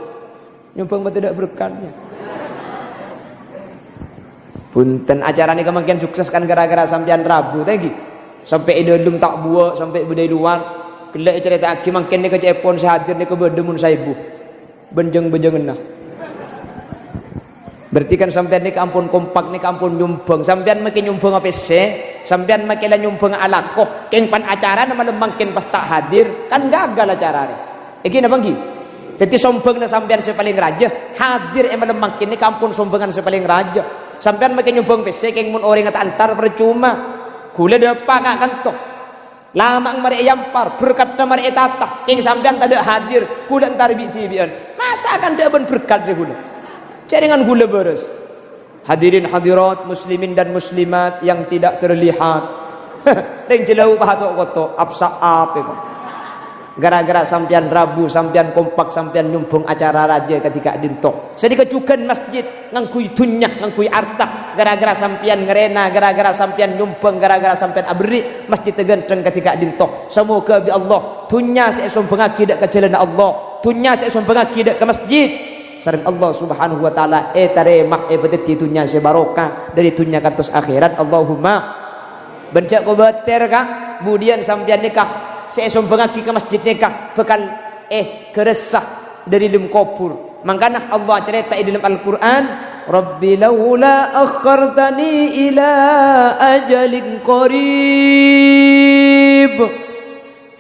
Nyombhâng bâdâ dâ' berkat, yâ. Bhunten, acara nèka mangkèn sukses kan gara-gara sampèyan rabu, ta' èngghi? Sampè' è dâlem ta' buwâ', sampè' bâdâ è lowar. Ghellâ' ècarèta'aghi mangkèn nèka ca'èpon sè hadir nèka bâdâ mon saèbu. Bân jâng-bâjânganna. Berarti kan sampèyan nèka ampon kompak, nèka ampon nyombhâng. Sampèyan makè nyombhângnga pèssè, sampèyan makè la nyombhângnga alako. Kèng pan acarana malem mangkèn pas ta' hadir, kan gagal acara rè. Èngghi napa èngghi? Dhâddhi sombhângnga sampèyan sè palèng rajâ, hadir è malem mangkèn nèka ampon sombhângan sè palèng rajâ. Sampèyan makè nyombhâng pèssè, kèng mon orèngnga ta' entar, parcoma. Ghulâ dâpa' ka' kanto. Lama'a marè èyampar, berkatta marè ètata, kèng sampèyan tadâ' hadir, ghulâ entar bi'-dhibi'ân. Masa' kan dâ' bân berkat rè ghulâ? Jhârèngan ghulâ bârâs. Hadirin hadirat, muslimin dan muslimat yang tidak terlihat. Rèng jhâlâu pahato-koto, apsa' apè, Pak. Gara-gara sampèyan rabu, sampèyan kompak, sampèyan nyombhâng acara rajâ kadhi ka'dinto. Sanèka jhughân masjid ngangghuy dhunnya, ngangghuy arta. Gara-gara sampèyan ngarèna, gara-gara sampèyan nyombhâng, gara-gara sampèyan aberri', masjid ghântheng kadhi ka'dinto. Samoga bi' Allah, dhunnya sè èsombhângaghi dâ' ka jhâlânna Allah, dhunnya sè èsombhângaghi dâ' ka masjid, sareng Allah Subhanahu wa Ta'ala ètarèma èpadhâddhi dhunnya sè barokah dhâri dhunnya kantos akhèrat. Allahumma. Bân jhâ' kobâtèr, Ka', budiyân sampèyan nèka sè èsombhângaghi ka masjid nèka bhâkal èghârâssa dhâri dâlem kobhur. Mangkana Allah acarèta è dâlem Al-Qur'an, "Rabbi laula akhartani ila ajalin qarib."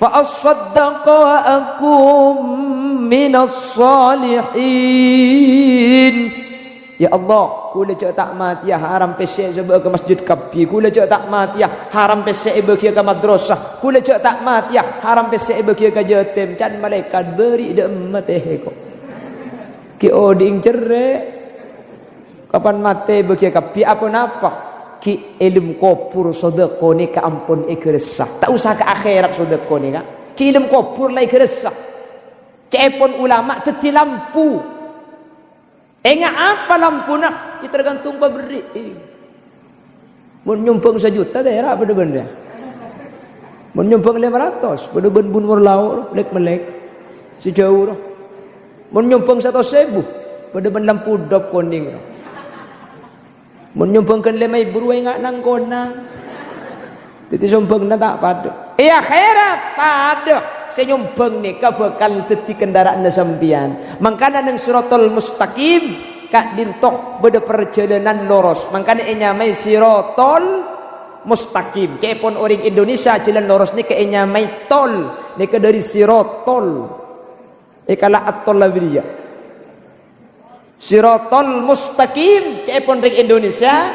Fa ashaddaqa wa akun minas shalihin. Ya Allah, kaulâ jhâ' ta' matèya haram pèssè èbâghi ka masjid kabbhi. Kaulâ jhâ' ta' matèya haram pèssè èbâghi ka madrasah. Kaulâ jhâ' ta' matèya haram pèssè èbâghi ka yatim. Can malaèkat bâri' dâ' emma tèhè ko'. Ghi' odi'na cerrè'. Kapan matè bâghi kabbhi aponapa? Ghi' è lem kobhur sodâko nèka ampon èghâressa. Ta' osa ka akhèrat sodâko nèka. Ghi' è lem kobhur la èghâressa. Ca'èpon ulama dhâddhi lampu. Enga' apa lampuna? Ya tergantung paberri'. Mon nyombhâng sajuta, ta' èra padâ bân rèya. Mon nyombhâng lèma ratos, padâ bân bun mor lao', lèk-mellèk. Sè jhâu, ro. Mon nyombhâng satos èbu, padâ bân lampu dop konèng, ro. Mon nyombhâng ghân lèma èbu rowa enga' nang-konang. Dhâddhi sombhângnga ta' padâ. È akhèrat padâ. Sè nyombhâng nèka bhâkal dhâddhi kendara'anna sampèyan. Mangkana neng Siratal Mustaqim, ka'dinto bâdâ parjhâlânan loros. Mangkana ènyamaè Siratal Mustaqim. Ca'èpon orèng Indonesia, jhâlân loros nèka ènyamaè tol. Nèka dâri sirotol. Èkala' at-tol la bâriyâ. Siratal Mustaqim, ca'èpon rèng Indonesia,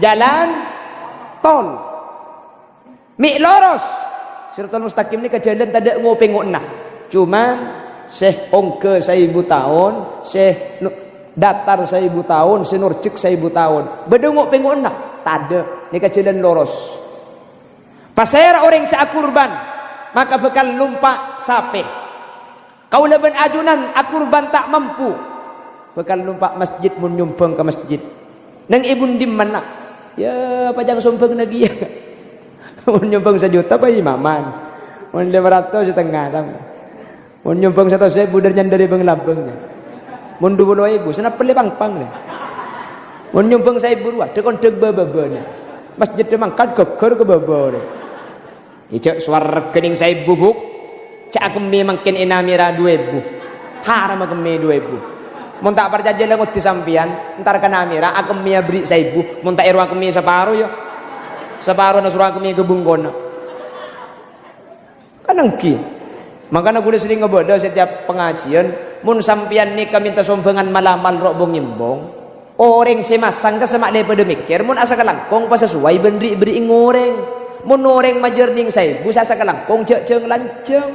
jhâlân tol. Mè' loros. Siratal Mustaqim nèka jhâlân tadâ' ngo-pèngo'na. Coma sè ongghâ saèbu taon, sè no-, datar saèbu taon, sè norjhek saèbu taon. Bâdâ ngo-pèngo'na? Tadâ'. Nèka jhâlân loros. Pasèra orèng sè akurban, maka bhâkal nompa' sapè. Kaulâ bân ajunan akurban ta' mampu. Bhâkal nompa' masjid mon nyombhâng ka masjid. Neng è bun dimma? Ya, pajhâng sombhângnga kèya. Mon nyombhâng sajuta, pa imaman. Mon lèma ratos, satengnga, tam. Mon nyombhâng satos èbu, dhâr-nyandhâr è bâng-labâng, ya. Mon du polo èbu, sanap pellè pangpang, ya. Mon nyombhâng saèbu rowa, dhâ-kondhâ bâ-bâbâna. Masjid mangkat ghâgghâr ka bâbâ, ya. È jhâ' sowarghâ nèng saèbu, Bu'. Jhâ' akemmè mangkèn è Namira du èbu. Haram akemmè du èbu. Mon ta' parcajâ la ngoddi sampèyan, entar ka Namira, akemmè aberri' saèbu. Mon ta' èro akemmè saparo, ya. Saparona soro akemmè ka bungkona. Kan ènggi. Mangkana kaulâ serrèng ngabâlâ setiap pangajiân, mon sampèyan nèka mènta sombhângan mal-amal ro'-bong-embong, orèng sè masang ka sè ma' lè padâ mèkkèr, mon asakalangkong pas sasowai bân ri'-bâri'na orèng. Mon orèng majâr nèng saèbu, sè asakalangkong jhâ'-, jhâ' lanjhâng.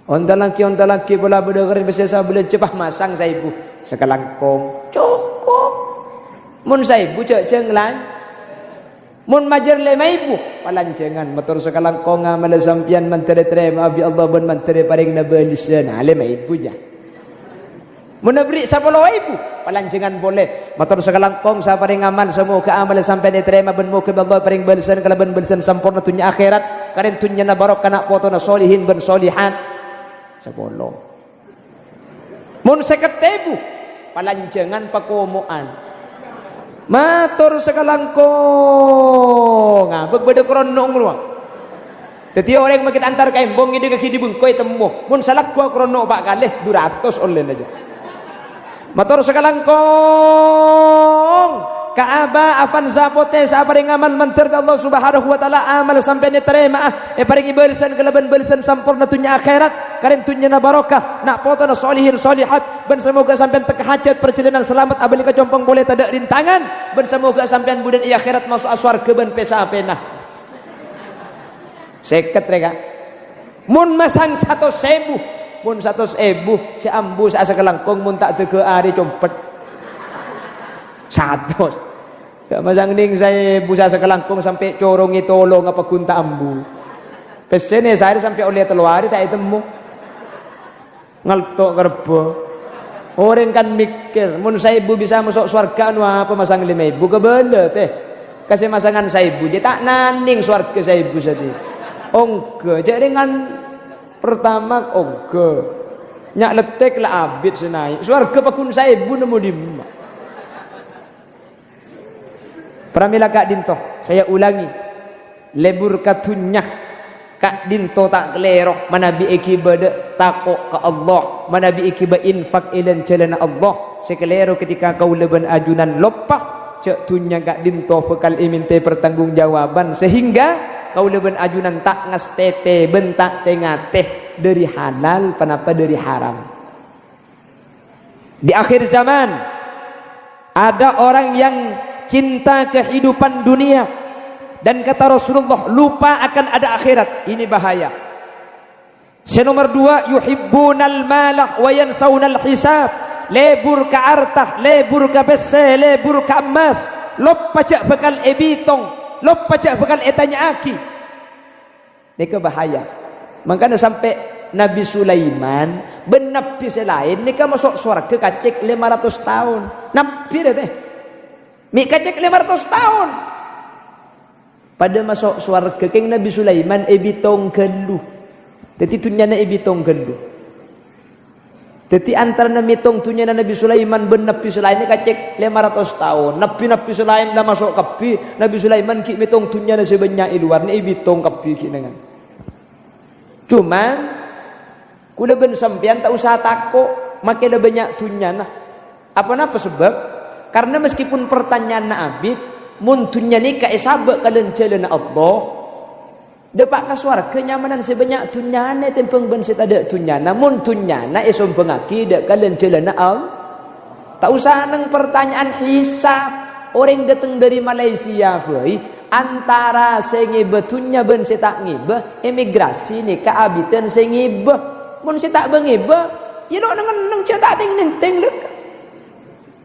Onta langghi, onta langghi pola bâdâ karèn pèssè sabulân cepah masang saèbu. Sakalangkong, cokop. Mon saèbu jhâ'-, jhâ' lan-, Mon majâr lèma èbu, palanjhângan. Mator sakalangkong amalla sampèyan mandhâr ètarèma'a bi' Allah bân mandhâr èparèngana bâlessan. Ah, lèma èbu, jâ. Mon aberri' sapolo èbu, palanjhângan polè. Mator sakalangkong saparèng amal, samoghâ amalla sampèyan ètarèma bân moghâ bi' Allah èparèng bâlessan kalabân bâlessan samporna dhunnya akhèrat. Karèn dhunnyana barokah, na' potona solihin bân solihat. Sapolo. Mon sèket èbu, palanjhângan pakomo'an. Mator sakalangkong, abâ' bâdâ krono' ngolowa. Dhâddhi orèng makè ta' entar ka embong, ngèdhingngaghi dhi-bengko ètemmo. Mon salagghuwâ krono' pa' kalè, du ratos ollèna, jâ. Mator sakalangkong, ka Aba Avanza potè sè aparèng amal mandhâr ka Allah Subhanahu wa Ta'ala, amal sampèyan ètarèma'a, èparèngè bâlessan kalabân bâlessan samporna dhunnya akhèrat. Karèn dhunnyana barokah, na' potona solihin solihat, bân samoghâ sampèyan tekka hajhât, parjhâlânan salamet, abâli ka compo' polè tadâ' rintangan, bân samoghâ sampèyan budhân è akhèrat maso'a sowarghâ bân pè-sapèna. Sèket rè, Ka'. Mon masang satos èbu, mon satos èbu, jhâ' ambu sè asakalangkong mon ta' dâgghâ arè compet. Satos. Jhâ' masang nèng saèbu sè asakalangkong sampè' corongè tolongnga paggun ta' ambu. Pèssèna saarè sampè' ollè tello arè ta' ètemmo. Ngalto' ka rebbhâ. Orèng kan mèkkèr, "Mon saèbu bisa maso' sowarghâ, ano apa masang lèma èbu? Kabâlâ, tè. Ka sè masangan saèbu jâ ta' nanèng sowarghâ saèbu satèya." Ongghâ, jhâ' rèng kan pertama ongghâ. Nya' lettek la abit sè naè'. Sowarghâ paggun saèbu nemmo dimma? Pramèla ka'dinto, saya ulangi, lebur ka dhunnya ka'dinto ta' kalèro manabi èghibâ dâ' tako' ka Allah, manabi èghibâ infak è lan-jhâlânna Allah. Sè kalèro ketika kaulâ bân ajunan loppa, jhâ' dhunnya ka'dinto bhâkal èmènta'è pertanggungjawaban, sehingga Kaulâ bân ajunan ta' ngastètè bân ta' tè-ngatè dhâri halal ponapa dhâri haram. Di akhir zaman, ada orang yang cinta kehidupan dunia dan kata Rasulullah, lupa akan ada akhirat. Ini bahaya. Sè nomer duwâ', "Yuhibbunal mala wa yansaunal hisab." Lebur ka arta, lebur ka pèssè, lebur ka emmas. Loppa jhâ' bhâkal èbitong, loppa jhâ' bhâkal ètanya'aghi. Nèka bahaya. Mangkana sampè' Nabbhi Sulaiman bân nabbhi sè laèn nèka maso' sowarghâ kacèk lèma ratos taon. Nabbhi rè tè. Mè' kacèk lèma ratos taon. Padâ maso' sowarghâ, kèng Nabbhi Sulaiman èbitong ghâllu. Dhâddhi dhunnyana èbitong ghâllu. Dhâddhi antarana mètong dhunnyana Nabbhi Sulaiman bân nabbhi sè laèn nèka kacèk lèma ratos taon. Nabbhi-nabbhi sè laèn la maso' kabbhi, Nabbhi Sulaiman ghi' mètong dhunnyana sè bânnya' è lowar, nè èbitong kabbhi ghi' nèngan. Coma, kaulâ bân sampèyan ta' osa tako', makè la bânnya' dhunnyana. Apa napa sebab? Karena meskipun pertanyaanna abit, mon dhunnya nèka èsabâ' ka lan-jhâlânna Allah, dâpa' ka sowarghâ nyamanan sè bânnya' dhunnyana ètèmbhâng bân sè tadâ' dhunnyana. Mon dhunnyana èsombhângaghi dâ' ka lan-jhâlânna Allah, ta' osa neng pertanyaan hisab. Orèng dâteng dhâri Malaysia bhâi, antara sè ngèbâ dhunnya bân sè ta' ngèbâ, emigrasi nèka abidhân sè ngèbâ. Mon sè ta' bâ-ngèbâ, yâ lo' neng-enneng jhâ' ta' tèng-nèntèng lèka.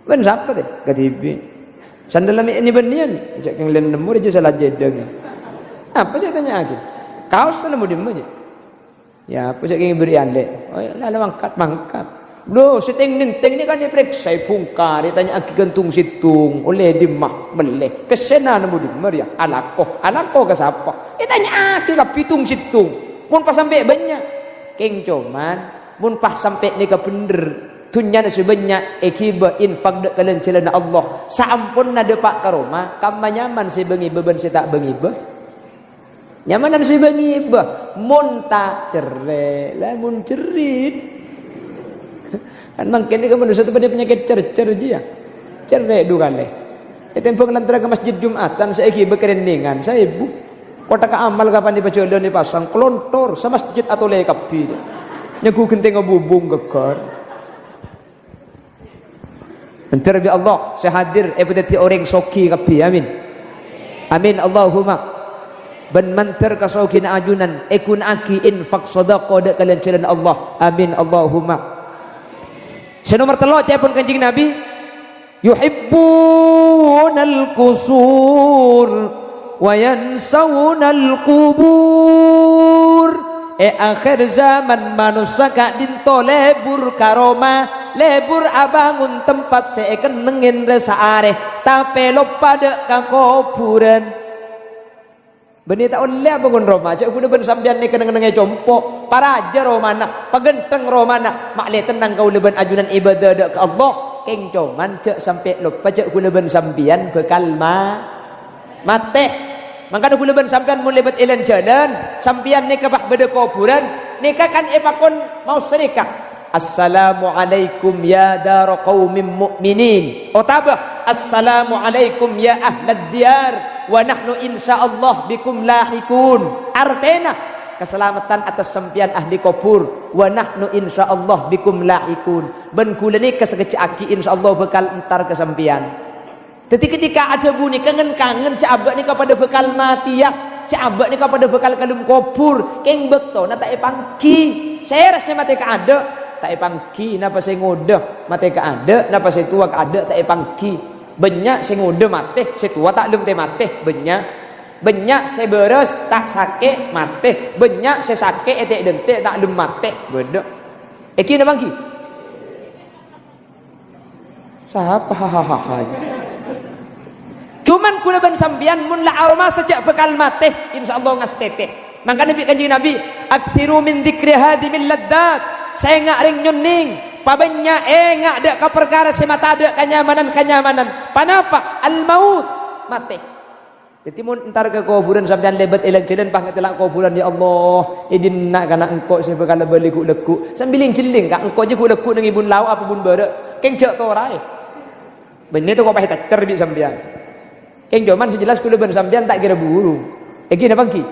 Bân sapa tè? Kadhibi'. Sandhâlla mè' nè-bânnèyan, jhâ' kèng lèn nemmo rèya sala jhâdhâng. Apa sè ètanya'aghi? Kaos nemmo dimma jhâ'? Yâ, apa sè kèng bâri' alè'? Oh, la, la, mangkat, mangkat. Lho, sè tèng-nèntèng nèka kan èparèksa, èbhungkar, ètanya'aghi ghântung-sèdhung, ollè dimma, mellè. Pèssèna nemmo dimma rèya? Alako. Alako ka sapa? Ètanya'aghi kabbhi tung-sèdhung. Mon pas sampè' bânnya'. Kèng coma, mon pas sampè' nèka bhendher, dhunnyana sè bânnya' èghibâ, infak dâ' ka lan-jhâlânna Allah. Saamponna dâpa' ka roma, kamma nyaman sè bâ-ngèbâ bân sè ta' bâ-ngèbâ? Nyamanan sè bâ-ngèbâ, mon ta' cerrè', la mon cerrè'. Kan mangkèn nèka manossa tè bâdâ panyakèt cercer jiyâ. Cerrè' du kalè. Ètèmbhâng lantaran ka masjid Jumatan sè èghibâ kerènèngan, saèbu. Kotak amal kapan èpajhâlân èpasang, kalontor, samasjid atolè kabbhi. Nyangghu ghentèngnga bubung ghâgghâr. Mandhâr bi' Allah sè hadir èpadhâddhi orèng soghi kabbhi. Amin. Amin, Allahumma. Bân mandhâr kasoghina ajunan èghuna'aghi infak sodako dâ' ka lan-jhâlânna Allah. Amin, Allahumma. Sè nomer tello' ca'èpon Kanjeng Nabi, "Yuhibbunal qusur wa yansaunal qubur." È akhèr zaman manossa ka'dinto lebur ka roma, lebur abângon tempat sè èkennengngè rè-saarè, tapè loppa dâ' ka kobhurân. Bânnè ta' ollè abângon roma, jhâ' ghulâ bân sampèyan nèka neng-ennengngè compo', parajâ romana, paghântheng romana, ma'lè tennang kaulâ bân ajunan ibâdâ dâ' ka Allah, kèng coma jhâ' sampè' loppa jhâ' ghulâ bân sampèyan bhâkal ma-, matè. Mangkana ghulâ bân sampèyan mon lèbât è lan-jhâlân, sampèyan nèka bâ bâdâ kobhurân, nèka kan èpakon maos sanèka, "Assalamualaikum ya dara qaumin mu'minin," otabâ, "Assalamualaikum ya ahlad diyar, wa nahnu insyaallah bikum lahiqun." Artèna, "Kasalameddhân atas sampèyan ahli kobhur, wa nahnu insyaallah bikum lahiqun." Bân ghulâ nèka sakejjhâ' aghi' insyaallah bhâkal entar ka sampèyan. Dhâddhi, ketika adhâbu nèka ngen-kangen, jhâ' abâ' nèka padâ bhâkal matèya, jhâ' abâ' nèka padâ bhâkal ka dâlem kobhur, kèng bâktona ta' èpangghi. Sèra sè matè kaadâ', ta' èpangghi. Napa sè ngodâ matè kaadâ', napa sè towa kaadâ', ta' èpangghi. Bânnya' sè ngodâ matè, sè towa ta' lem tè matè, bânnya'. Bânnya' sè bârâs ta' sakè' matè, bânnya' sè sakè' ètè'-dântè' ta' lem matè, bâdâ. Èghi napa ènggi? Sapa? Hahaha. Cuman ghulâ bân sampèyan mon la aromasa jhâ' bhâkal matè, insyaallah ngastètè. Mangkana bi' Kanjeng Nabi, "Aktsiru min dzikri hadimil ladzat." Sènga' rèng nyonnèng, pabânnya' ènga' dâ' ka parkara sè matadâ' kanyamanan-kanyamanan. Panapa? Al-maut, matè. Dhâddhi, mon entar ka kobhurân sampèyan lèbât è lan-jhâlân, pas ngatela' kobhurân, "Ya Allah, è dinna' kana' engko' sè bhâkal abâli ghu'-lagghu'?" Sambi lèng-jhelling, "Ka' engko' jiyâ ghu'-lagghu' neng è bun lao' apa bun bârâ'?" Kèng jhâ' toraè. Bânnè tako' pas ètaccer bi' sampèyan. Kèng coma sè jelas ghulâ bân sampèyan ta' kèra buru. Èngghi napa èngghi?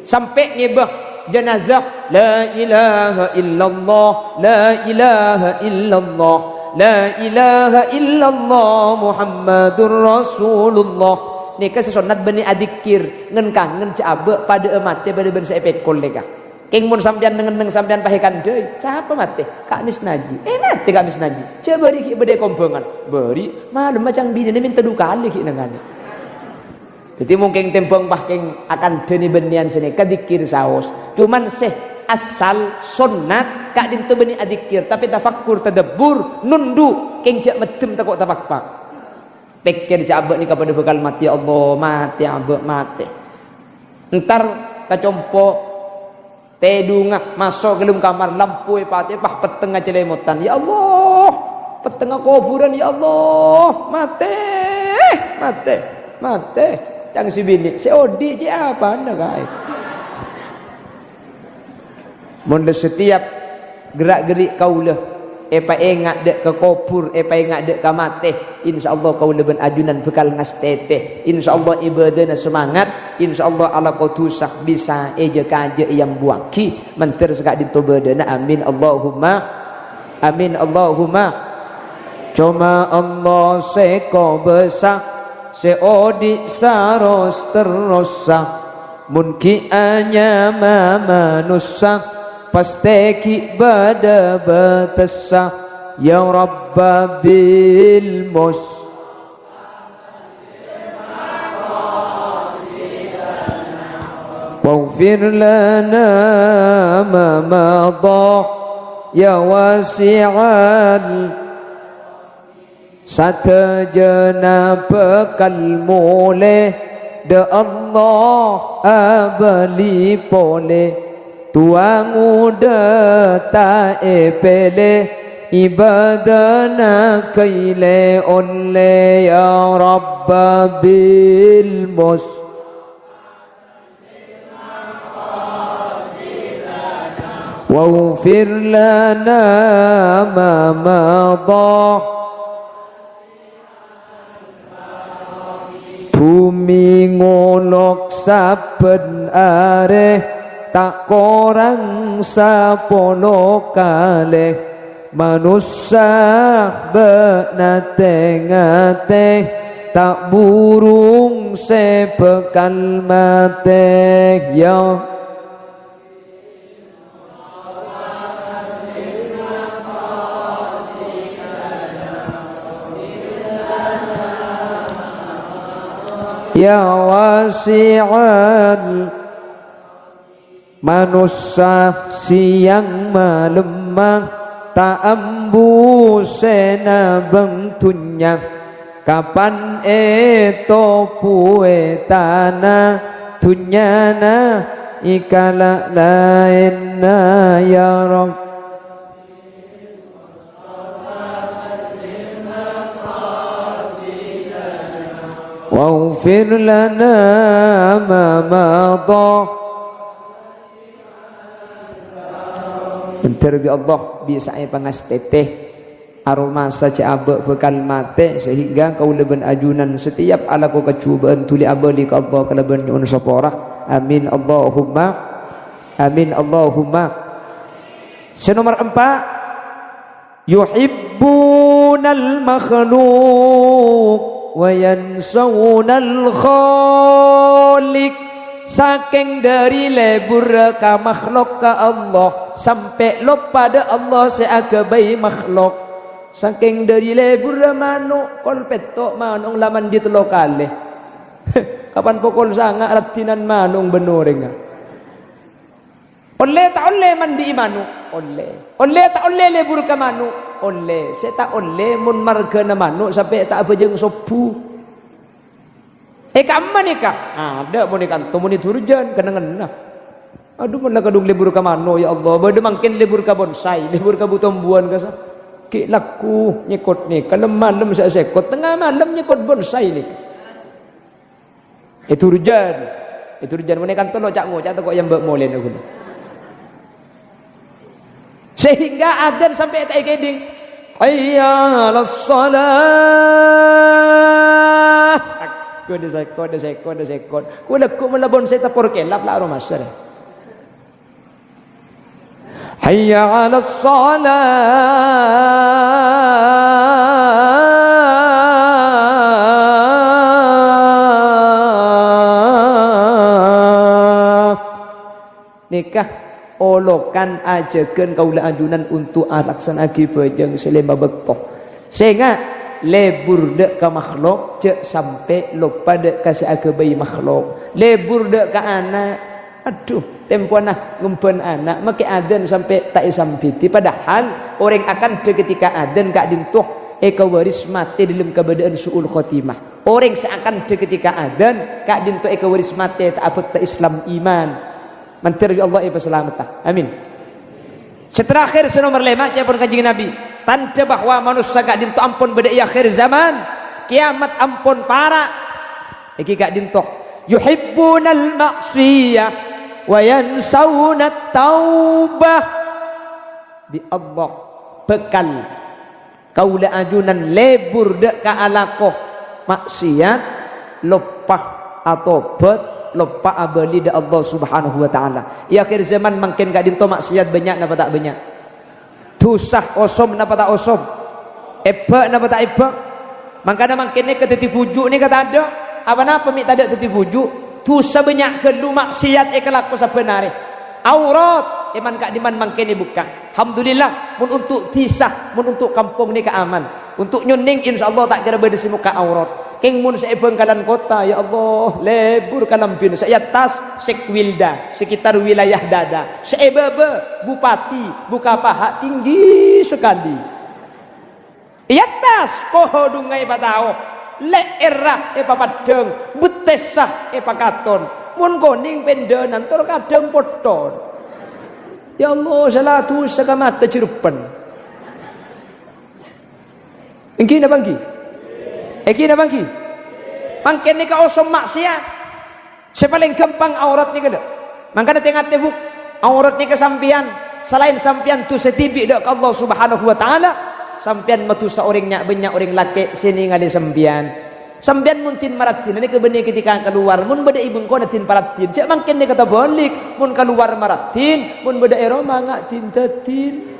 Sampè' ngèbâ jenazah, "La ilaha illallah, la ilaha illallah, la ilaha illallah Muhammadur Rasulullah." Nèka sè sonnat bânnè adzikkèr, ngen-kangen jhâ' abâ' padâ'â matè padâ bân sè èpèkol nèka. Kèng mon sampèyan neng-enneng sampèyan pas èkandhâi, sapa matè? Ka' Misnaji. Eh, matè Ka' Misnaji. Jhâ' bâri' ghi' bâdâ è kombhângan. Bâri', malemma ca'na binèna mènta du kalè ghi' nangale'è. Dhâddhi mungkin tembhâng pas kèng akandhâni bânnèyan sè nèka dzikkèr saos. Cuman sè asal sonnat ka'dinto bânnè adzikkèr, tapè tafakkur, tadabbur, nondhu', kèng jhâ' meddhem tako' tapakpak. Pèkkèr jhâ' abâ' nèka padâ bhâkal matè, ya Allah, matè abâ', matè. Entar ka compo', tèdungnga, maso' ka dâlem kamar, lampu èpatè'è, pas pettengnga calèmotan. Ya Allah, pettengnga kobhurân, ya Allah, matè, matè, matè. Ca'na sè binè', sè odi' jhâ' apana kaè. Mon la setiap gerak-gerik kaulâ èpaènga' dâ' ka kobhur, èpaènga' dâ' ka matè, insyaallah kaulâ bân ajunan bhâkal ngastètè. Insyaallah ibâdâna semangat, insyaallah alako dhusa bisa èjâ-kajâ èambuwâghi, mandhâr saka'dinto bâdâna. Amin, Allahumma amin, Allahumma. Coma Allah sè kobâsa, sè odi' saros-terrossa. Mon ghi' anyama manossa, pastè ghi' bâdâ bâtessa. Ya Rabba bil mus-, waghfir lana ma madha, ya wasi'al. Sadhâjâna bhâkal molè, dâ' Allah abâli polè. Towa ngodâ ta' èpèlè, ibâdâna kailè ollè, ya Rabba bil mus-, waghfir lana ma madha. Bhumè ngolok sabbhân arè, ta' korang sapolo kalè. Manossa bâ'na tè-ngatè, ta' burung sè bhâkal matè, ya. Ya wasi'al. Manossa sèyang malemma ta' ambu sè nabâng dhunnya. Kapan ètobuwè tana dhunnyana èkala' laènna, ya Rabb. Waghfir lana ma madha. Èntar bi' Allah bisa'a pangastètè. Aromasa jhâ' abâ' bhâkal matè, sehingga kaulâ bân ajunan setiap alako kajhubâ'ân dhuli abâli ka Allah kalabân nyo'on sapora. Amin, Allahumma amin, Allahumma. Sè nomer empa', yuhibbunal makhluq wa yansawnal khaliq. Sakèng dhâri lebur ka makhluk ka Allah, sampè' loppa dâ' Allah sè aghâbây makhluk. Sakèng dhâri lebur mano', kol pètto' mano' la mandi tello kalè. Kapan pokol sanga' raddhinan mano' bân orèngnga. Ollè ta' ollè mandi'i mano'? Ollè. Ollè ta' ollè lebur ka mano'? Ollè. Sè ta' ollè mon marghâna mano' sampè' ta' abhâjâng sobbhu. È kamma nèka? Adâ' mon è kanto mon è Durjan, kennengnganna. Adhu, mon la kadhung lebur ka mano', ya Allah, bâdâ mangkèn lebur ka bonsai, lebur ka bu-tombuwân kassa'. Ghi' lagghu nyèkot nèka, lem-malem sè sèkot, tengnga malem nyèkot bonsai nèka. È Durjan. È Durjan, mon è kanto lo ca'-ngoca' tako' ya mbâ' molèna ghun. Sehingga adzan sampè' ta' èkèdhing. Hayya 'alas shalah. Kode sekon, kode sekon, kode sekon. Kula ghu' mella pon sè tepor kelap la aromasar. Hayya 'alas shalah. Nèka olokan ajhâghân kaulâ ajunan onto' alaksana'aghi bhâjâng sè lèma bâkto. Sènga', lebur dâ' ka makhlok, jhâ' sampè' loppa dâ' ka sè aghâbây makhlok. Lebur dâ' ka ana'. Adhu, tempowanna ngembhân ana', makè adzan sampè' ta' èsambidi. Padahal orèng akandhâ ketika adzan ka'dinto èkawaris matè dâlem kabâdâ'ân su'ul khotimah. Orèng sè akandhâ ketika adzan ka'dinto èkawaris matè ta' abhâkta Islam iman. Mandhâr, ya Allah, èpasalametta. Amin. Sè terakhir, sè nomer lèma', ca'èpon Kanjeng Nabi, tandhâ bahwa manossa ka'dinto ampon bâdâ è akhir zaman, kiyamat ampon para'. Èngghi ka'dinto, "Yuhibbunal ma'siyah wa yansaunat taubah." Bi' Allah bhâkal kaulâ ajunan lebur dâ' ka alako maksiat, loppa atobhât, loppa abâli dâ' Allah Subhanahu wa Ta'ala. È akhir zaman mangkèn ka'dinto maksiat bânnya' napa ta' bânnya'? Dhusa osom napa ta' osom? Èbhâ' napa ta' èbhâ'? Mangkana mangkèn nèka dhâddhi bhuju' nèka tadâ'. Apa-napa mè' tadâ' dhâddhi bhuju'? Dhusa bânnya' ghâllu, maksiat èkalako sabbhân arè. Aurat, è man-ka'dimman mangkèn èbukka'. Alhamdulillah, mon onto' dhisa, mon onto' kampong nèka aman. Onto' nyonnèng, insyaallah ta' kèra bâdâ sè mokka' aurat. Kèng mon sè è bhângkalan kottha, ya Allah, lebur kalambhina sè è attas Sekwilda, sekitar wilayah dada. Sè è bâbâ, bupati, buka paha tinggi sekali. È attas, kodhungnga èpatao, lè'èrra èpapaddhâng, bettessa èpakaton. Mon konèng pendhânan, tor kadhâng potthon. Ya Allah, sala dhusa ka mata jhâreppan. Èngghi napa èngghi? Èngghi napa èngghi? Mangkèn nèka osom maksiat. Sè palèng ghâmpang aurat nèka, lho. Mangkana tè-ngatè, Bu. Aurat nèka sampèyan, salaèn sampèyan dhusa dhibi' dâ' ka Allah Subhanahu wa Ta'ala, sampèyan madhusa orèng nya'-, bânnya' orèng lakè' sè nèngalè sampèyan. Sampèyan mon dhin maraddhin nèka bânnè ketika kalowar, mon bâdâ è bengkona dhin paraddhin. Jhâ' mangkèn nèka tabâlik, mon kalowar maraddhin, mon bâdâ è roma nga' dhin-daddhin.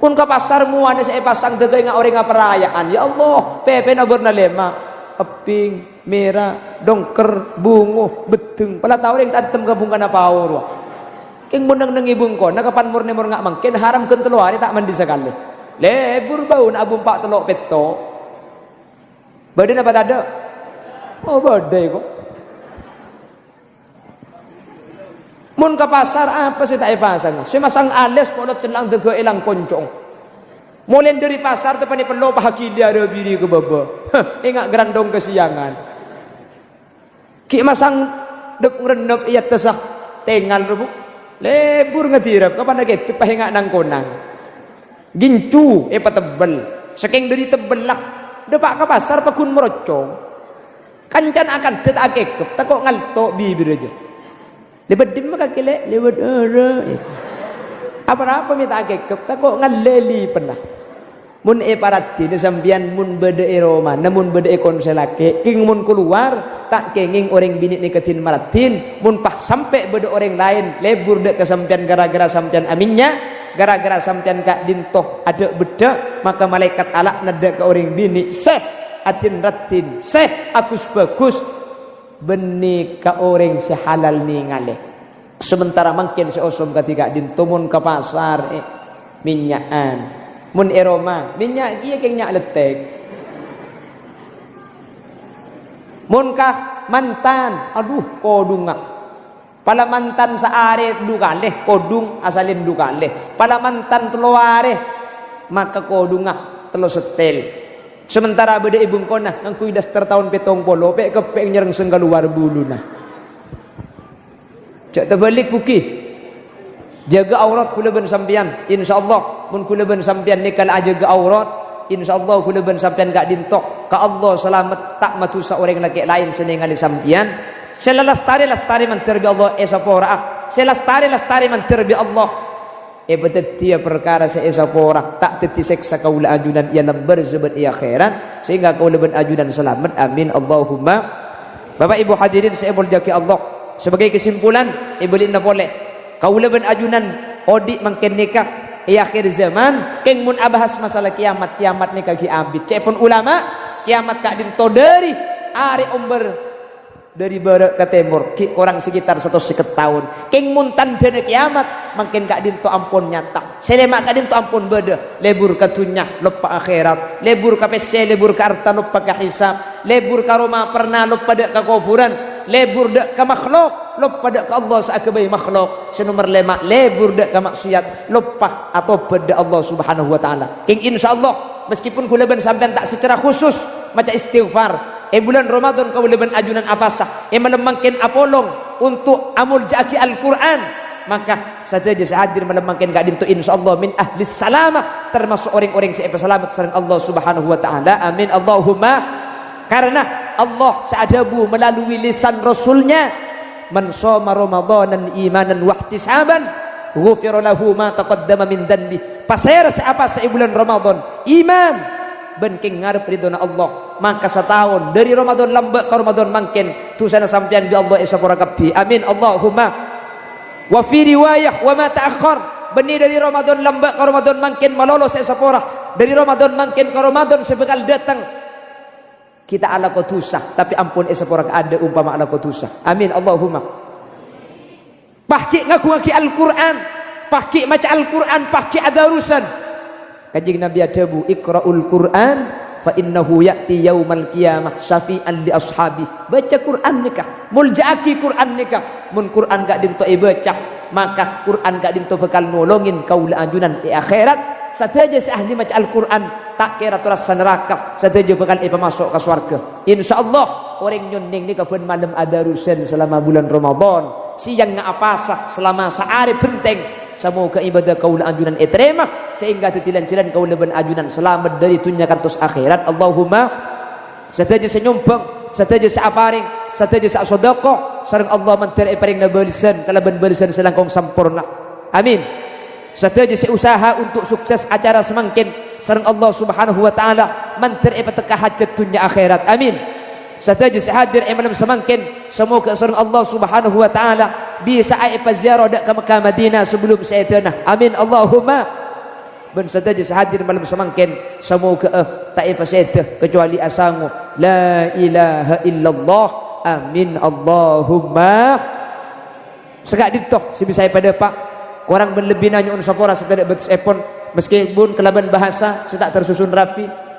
Mon ka pasar mowana sè èpasang dâgâ nga' orèng aparaya'an. Ya Allah, pèpèna bârna lèma', epping, mèra, dongker, bungo, beddheng. Pala tao orèng tantem ka bungkana pao rowa. Kèng mon neng-neng è bengkona kapan mor-nèmor nga' mangkèn haram ghân tello arè ta' mandi sakalè. Lebur bâuna abumpa' tello' pètto'. Bâdâ napa tadâ'? Oh, bâdâ, kok. Mon ka pasar, apa sè ta' èpasanga? Sè masang alès polè celleng dâgâ èlang koncong. Molè dâri pasar teppa'na pello' pahagili arabiri ka bâbâ. Heh, enga' grandong kasiyangan. Ghi' masang dhep-ngrennep è attassa tengal, Bu. Lebur ngadirep, kapan akèdhep pahenga' nang-konang. Gincu èpatebbel, sakèng dâri tebbella, dâpa' ka pasar paggun morocong. Kancana akandhâ ta' akèkep, tako' ngalto' bibirra jâ. "Lèbât dimma kakè, Lè'?" "Lèbât ara." "Apa-rapa mè' ta' akèkep, tako' ngallè lipenna." Mon èparaddhinè sampèyan, mon bâdâ è romana, mon bâdâ è kon sè lakè', kèng mon kalowar, ta' kèngèng orèng binè' nèka dhin maraddhin, mon pas sampè' bâdâ orèng laèn lebur dâ' ka sampèyan ghârâ-ghârâ sampèyan amènnya', ghârâ-ghârâ sampèyan ka'dinto adâ'-beddhâ', maka malaèkat ala'na dâ' ka orèng binè' sè adhin-raddhin, sè aghus-bhâghus, bânnè ka orèng sè halal nèngalè. Samantara mangkèn sè osom kadhi ka'dinto mon ka pasar, eh, mènnya'an. Mon è roma, mènnya' kèya kèng nya' lettèk. Mon ka mantan, adhu, kodhungnga. Pala mantan saarè du kalè, kodhung asalèn du kalè. Pala mantan tello arè, maka kodhungnga tello setel. Samantara bâdâ è bengkona ngangghuy daster taon pèttong polo, pè'-keppè' nyerrengseng kalowar buluna. Jhâ' tabâlik, Bu ghi. Jâgâ aurat kaulâ bân sampèyan. Insyaallah, mon kaulâ bân sampèyan nèka la ajâgâ aurat, insyaallah kaulâ bân sampèyan ka'dinto ka Allah salamet, ta' madhusa orèng lakè' laèn sè nèngalè sampèyan. Sè la lastarè-lastarè mandhâr bi' Allah èsapora'a. Sè lastarè-lastarè mandhâr bi' Allah èpadhâddhiyâ parkara sè èsapora, ta' dhâddhi sèksa kaulâ ajunan è alam barzah bân è akhèrat, sehingga kaulâ bân ajunan salamet. Amin, Allahumma. Bapak Ibu hadirin sè èmoljâ'aghi Allah, sebagai kesimpulan, èbâli'na polè, kaulâ bân ajunan odi' mangkèn nèka è akhir zaman, kèng mon abahas masalah kiamat, kiamat nèka ghi' abit. Ca'èpon ulama, kiamat ka'dinto dâri arè ombâr dâri bârâ' ka tèmor, ghi' korang sekitar satos sèket taon. Kèng mon tandhâna kiamat, mangkèn ka'dinto ampon nyata. Sè lèma' ka'dinto ampon bâdâ, lebur ka dhunnya, loppa akhèrat. Lebur ka pèssè, lebur ka arta, loppa ka hisab. Lebur ka roma perna, loppa dâ' ka kobhurân. Lebur dâ' ka makhlok, loppa dâ' ka Allah sè aghâbây makhlok. Sè nomer lèma', lebur dâ' ka maksiat, loppa atobât dâ' Allah Subhanahu wa Ta'ala. Kèng insyaallah, meskipun kaulâ bân sampèyan ta' secara khusus maca istighfar, è bulân Ramadan kaulâ bân ajunan apasa, è malem mangkèn apolong untuk amoljâ'aghi Al-Qur'an, maka sadhâjâ sè hadir malem mangkèn ka'dinto insyaallah min ahlis salamah, termasuk orèng-orèng sè èpasalamet sareng Allah Subhanahu wa Ta'ala. Amin, Allahumma. Karena Allah sè adhâbu melalui lisan Rasulnya, "Man shoma Ramadanan imanan wahtisaban, ghufira lahu ma taqaddama min dzanbi." Pasèra sè apasa è bulân Ramadan, iman, bân kèng ngarep ridhona Allah, maka sataon, dâri Ramadan lambâ' ka Ramadan mangkèn, dhusana sampèyan bi' Allah èsapora kabbhi. Amin, Allahumma. Wa fi riwayah, "Wa ma ta'akhkhar." Bânnè dâri Ramadan lambâ' ka Ramadan mangkèn malolo sè èsapora. Dâri Ramadan mangkèn ka Ramadan sè bhâkal dâteng, kita alako dhusa, tapè ampon èsapora kaadâ' ompama alako dhusa. Amin, Allahumma. Pas ghi' ngaghungaghi Al-Qur'an, pas ghi' maca Al-Qur'an, pas ghi' adarusan. Kanjeng Nabi adhâbu, "Iqra'ul Qur'an, fa innahu ya'ti yaumal qiyamah syafi'an li ashabi." Baca Qur'an nèka, moljâ'aghi Qur'an nèka. Mon Qur'an ka'dinto èbâca, maka Qur'an ka'dinto bhâkal nolongin kaulâ ajunan è akhèrat. Sadhâjâ sè ahli maca Al-Qur'an, ta' kèra torassa naraka, sadhâjâ bhâkal èpamaso' ka sowarghâ. Insyaallah, orèng nyonnèng nèka bân malem adarusan salama bulân Ramadan, sèyangnga apasa salama saarè bhenteng. Samoghâ ibadah kaulâ ajunan ètarèma, sehingga dhâddhi lan-jhâlân kaulâ bân ajunan salamet dâri dhunnya kantos akhèrat. Allahumma. Sadhâjâ sè nyombhâng, sadhâjâ sè aparèng, sadhâjâ sè asodâko, sareng Allah mandhâr èparèngana bâlessan kalabân bâlessan sè langkong samporna. Amin. Sadhâjâ sè usaha untuk sukses acara samangkèn, sareng Allah Subhanahu wa Ta'ala mandhâr èpatekka hajat dhunnya akhèrat. Amin. Sadhâjâ sè hadir è malem samangkèn, samoghâ sareng Allah Subhanahu wa Ta'ala bisa'a èpaziarah dâ' ka Mekkah Madinah sabellum sèdâna. Amin, Allahumma. Bân sadhâjâ sè hadir malem samangkèn, samoghâ'â ta' èpasèdâ kacobâli asango, "La ilaha illallah." Amin, Allahumma. Saka'dinto sè bisa èpadâpa'. Korang bân lebbina nyo'on sapora sè tadâ' bâtessèpon, meskipun kalabân bahasa sè ta' tersusun rapi.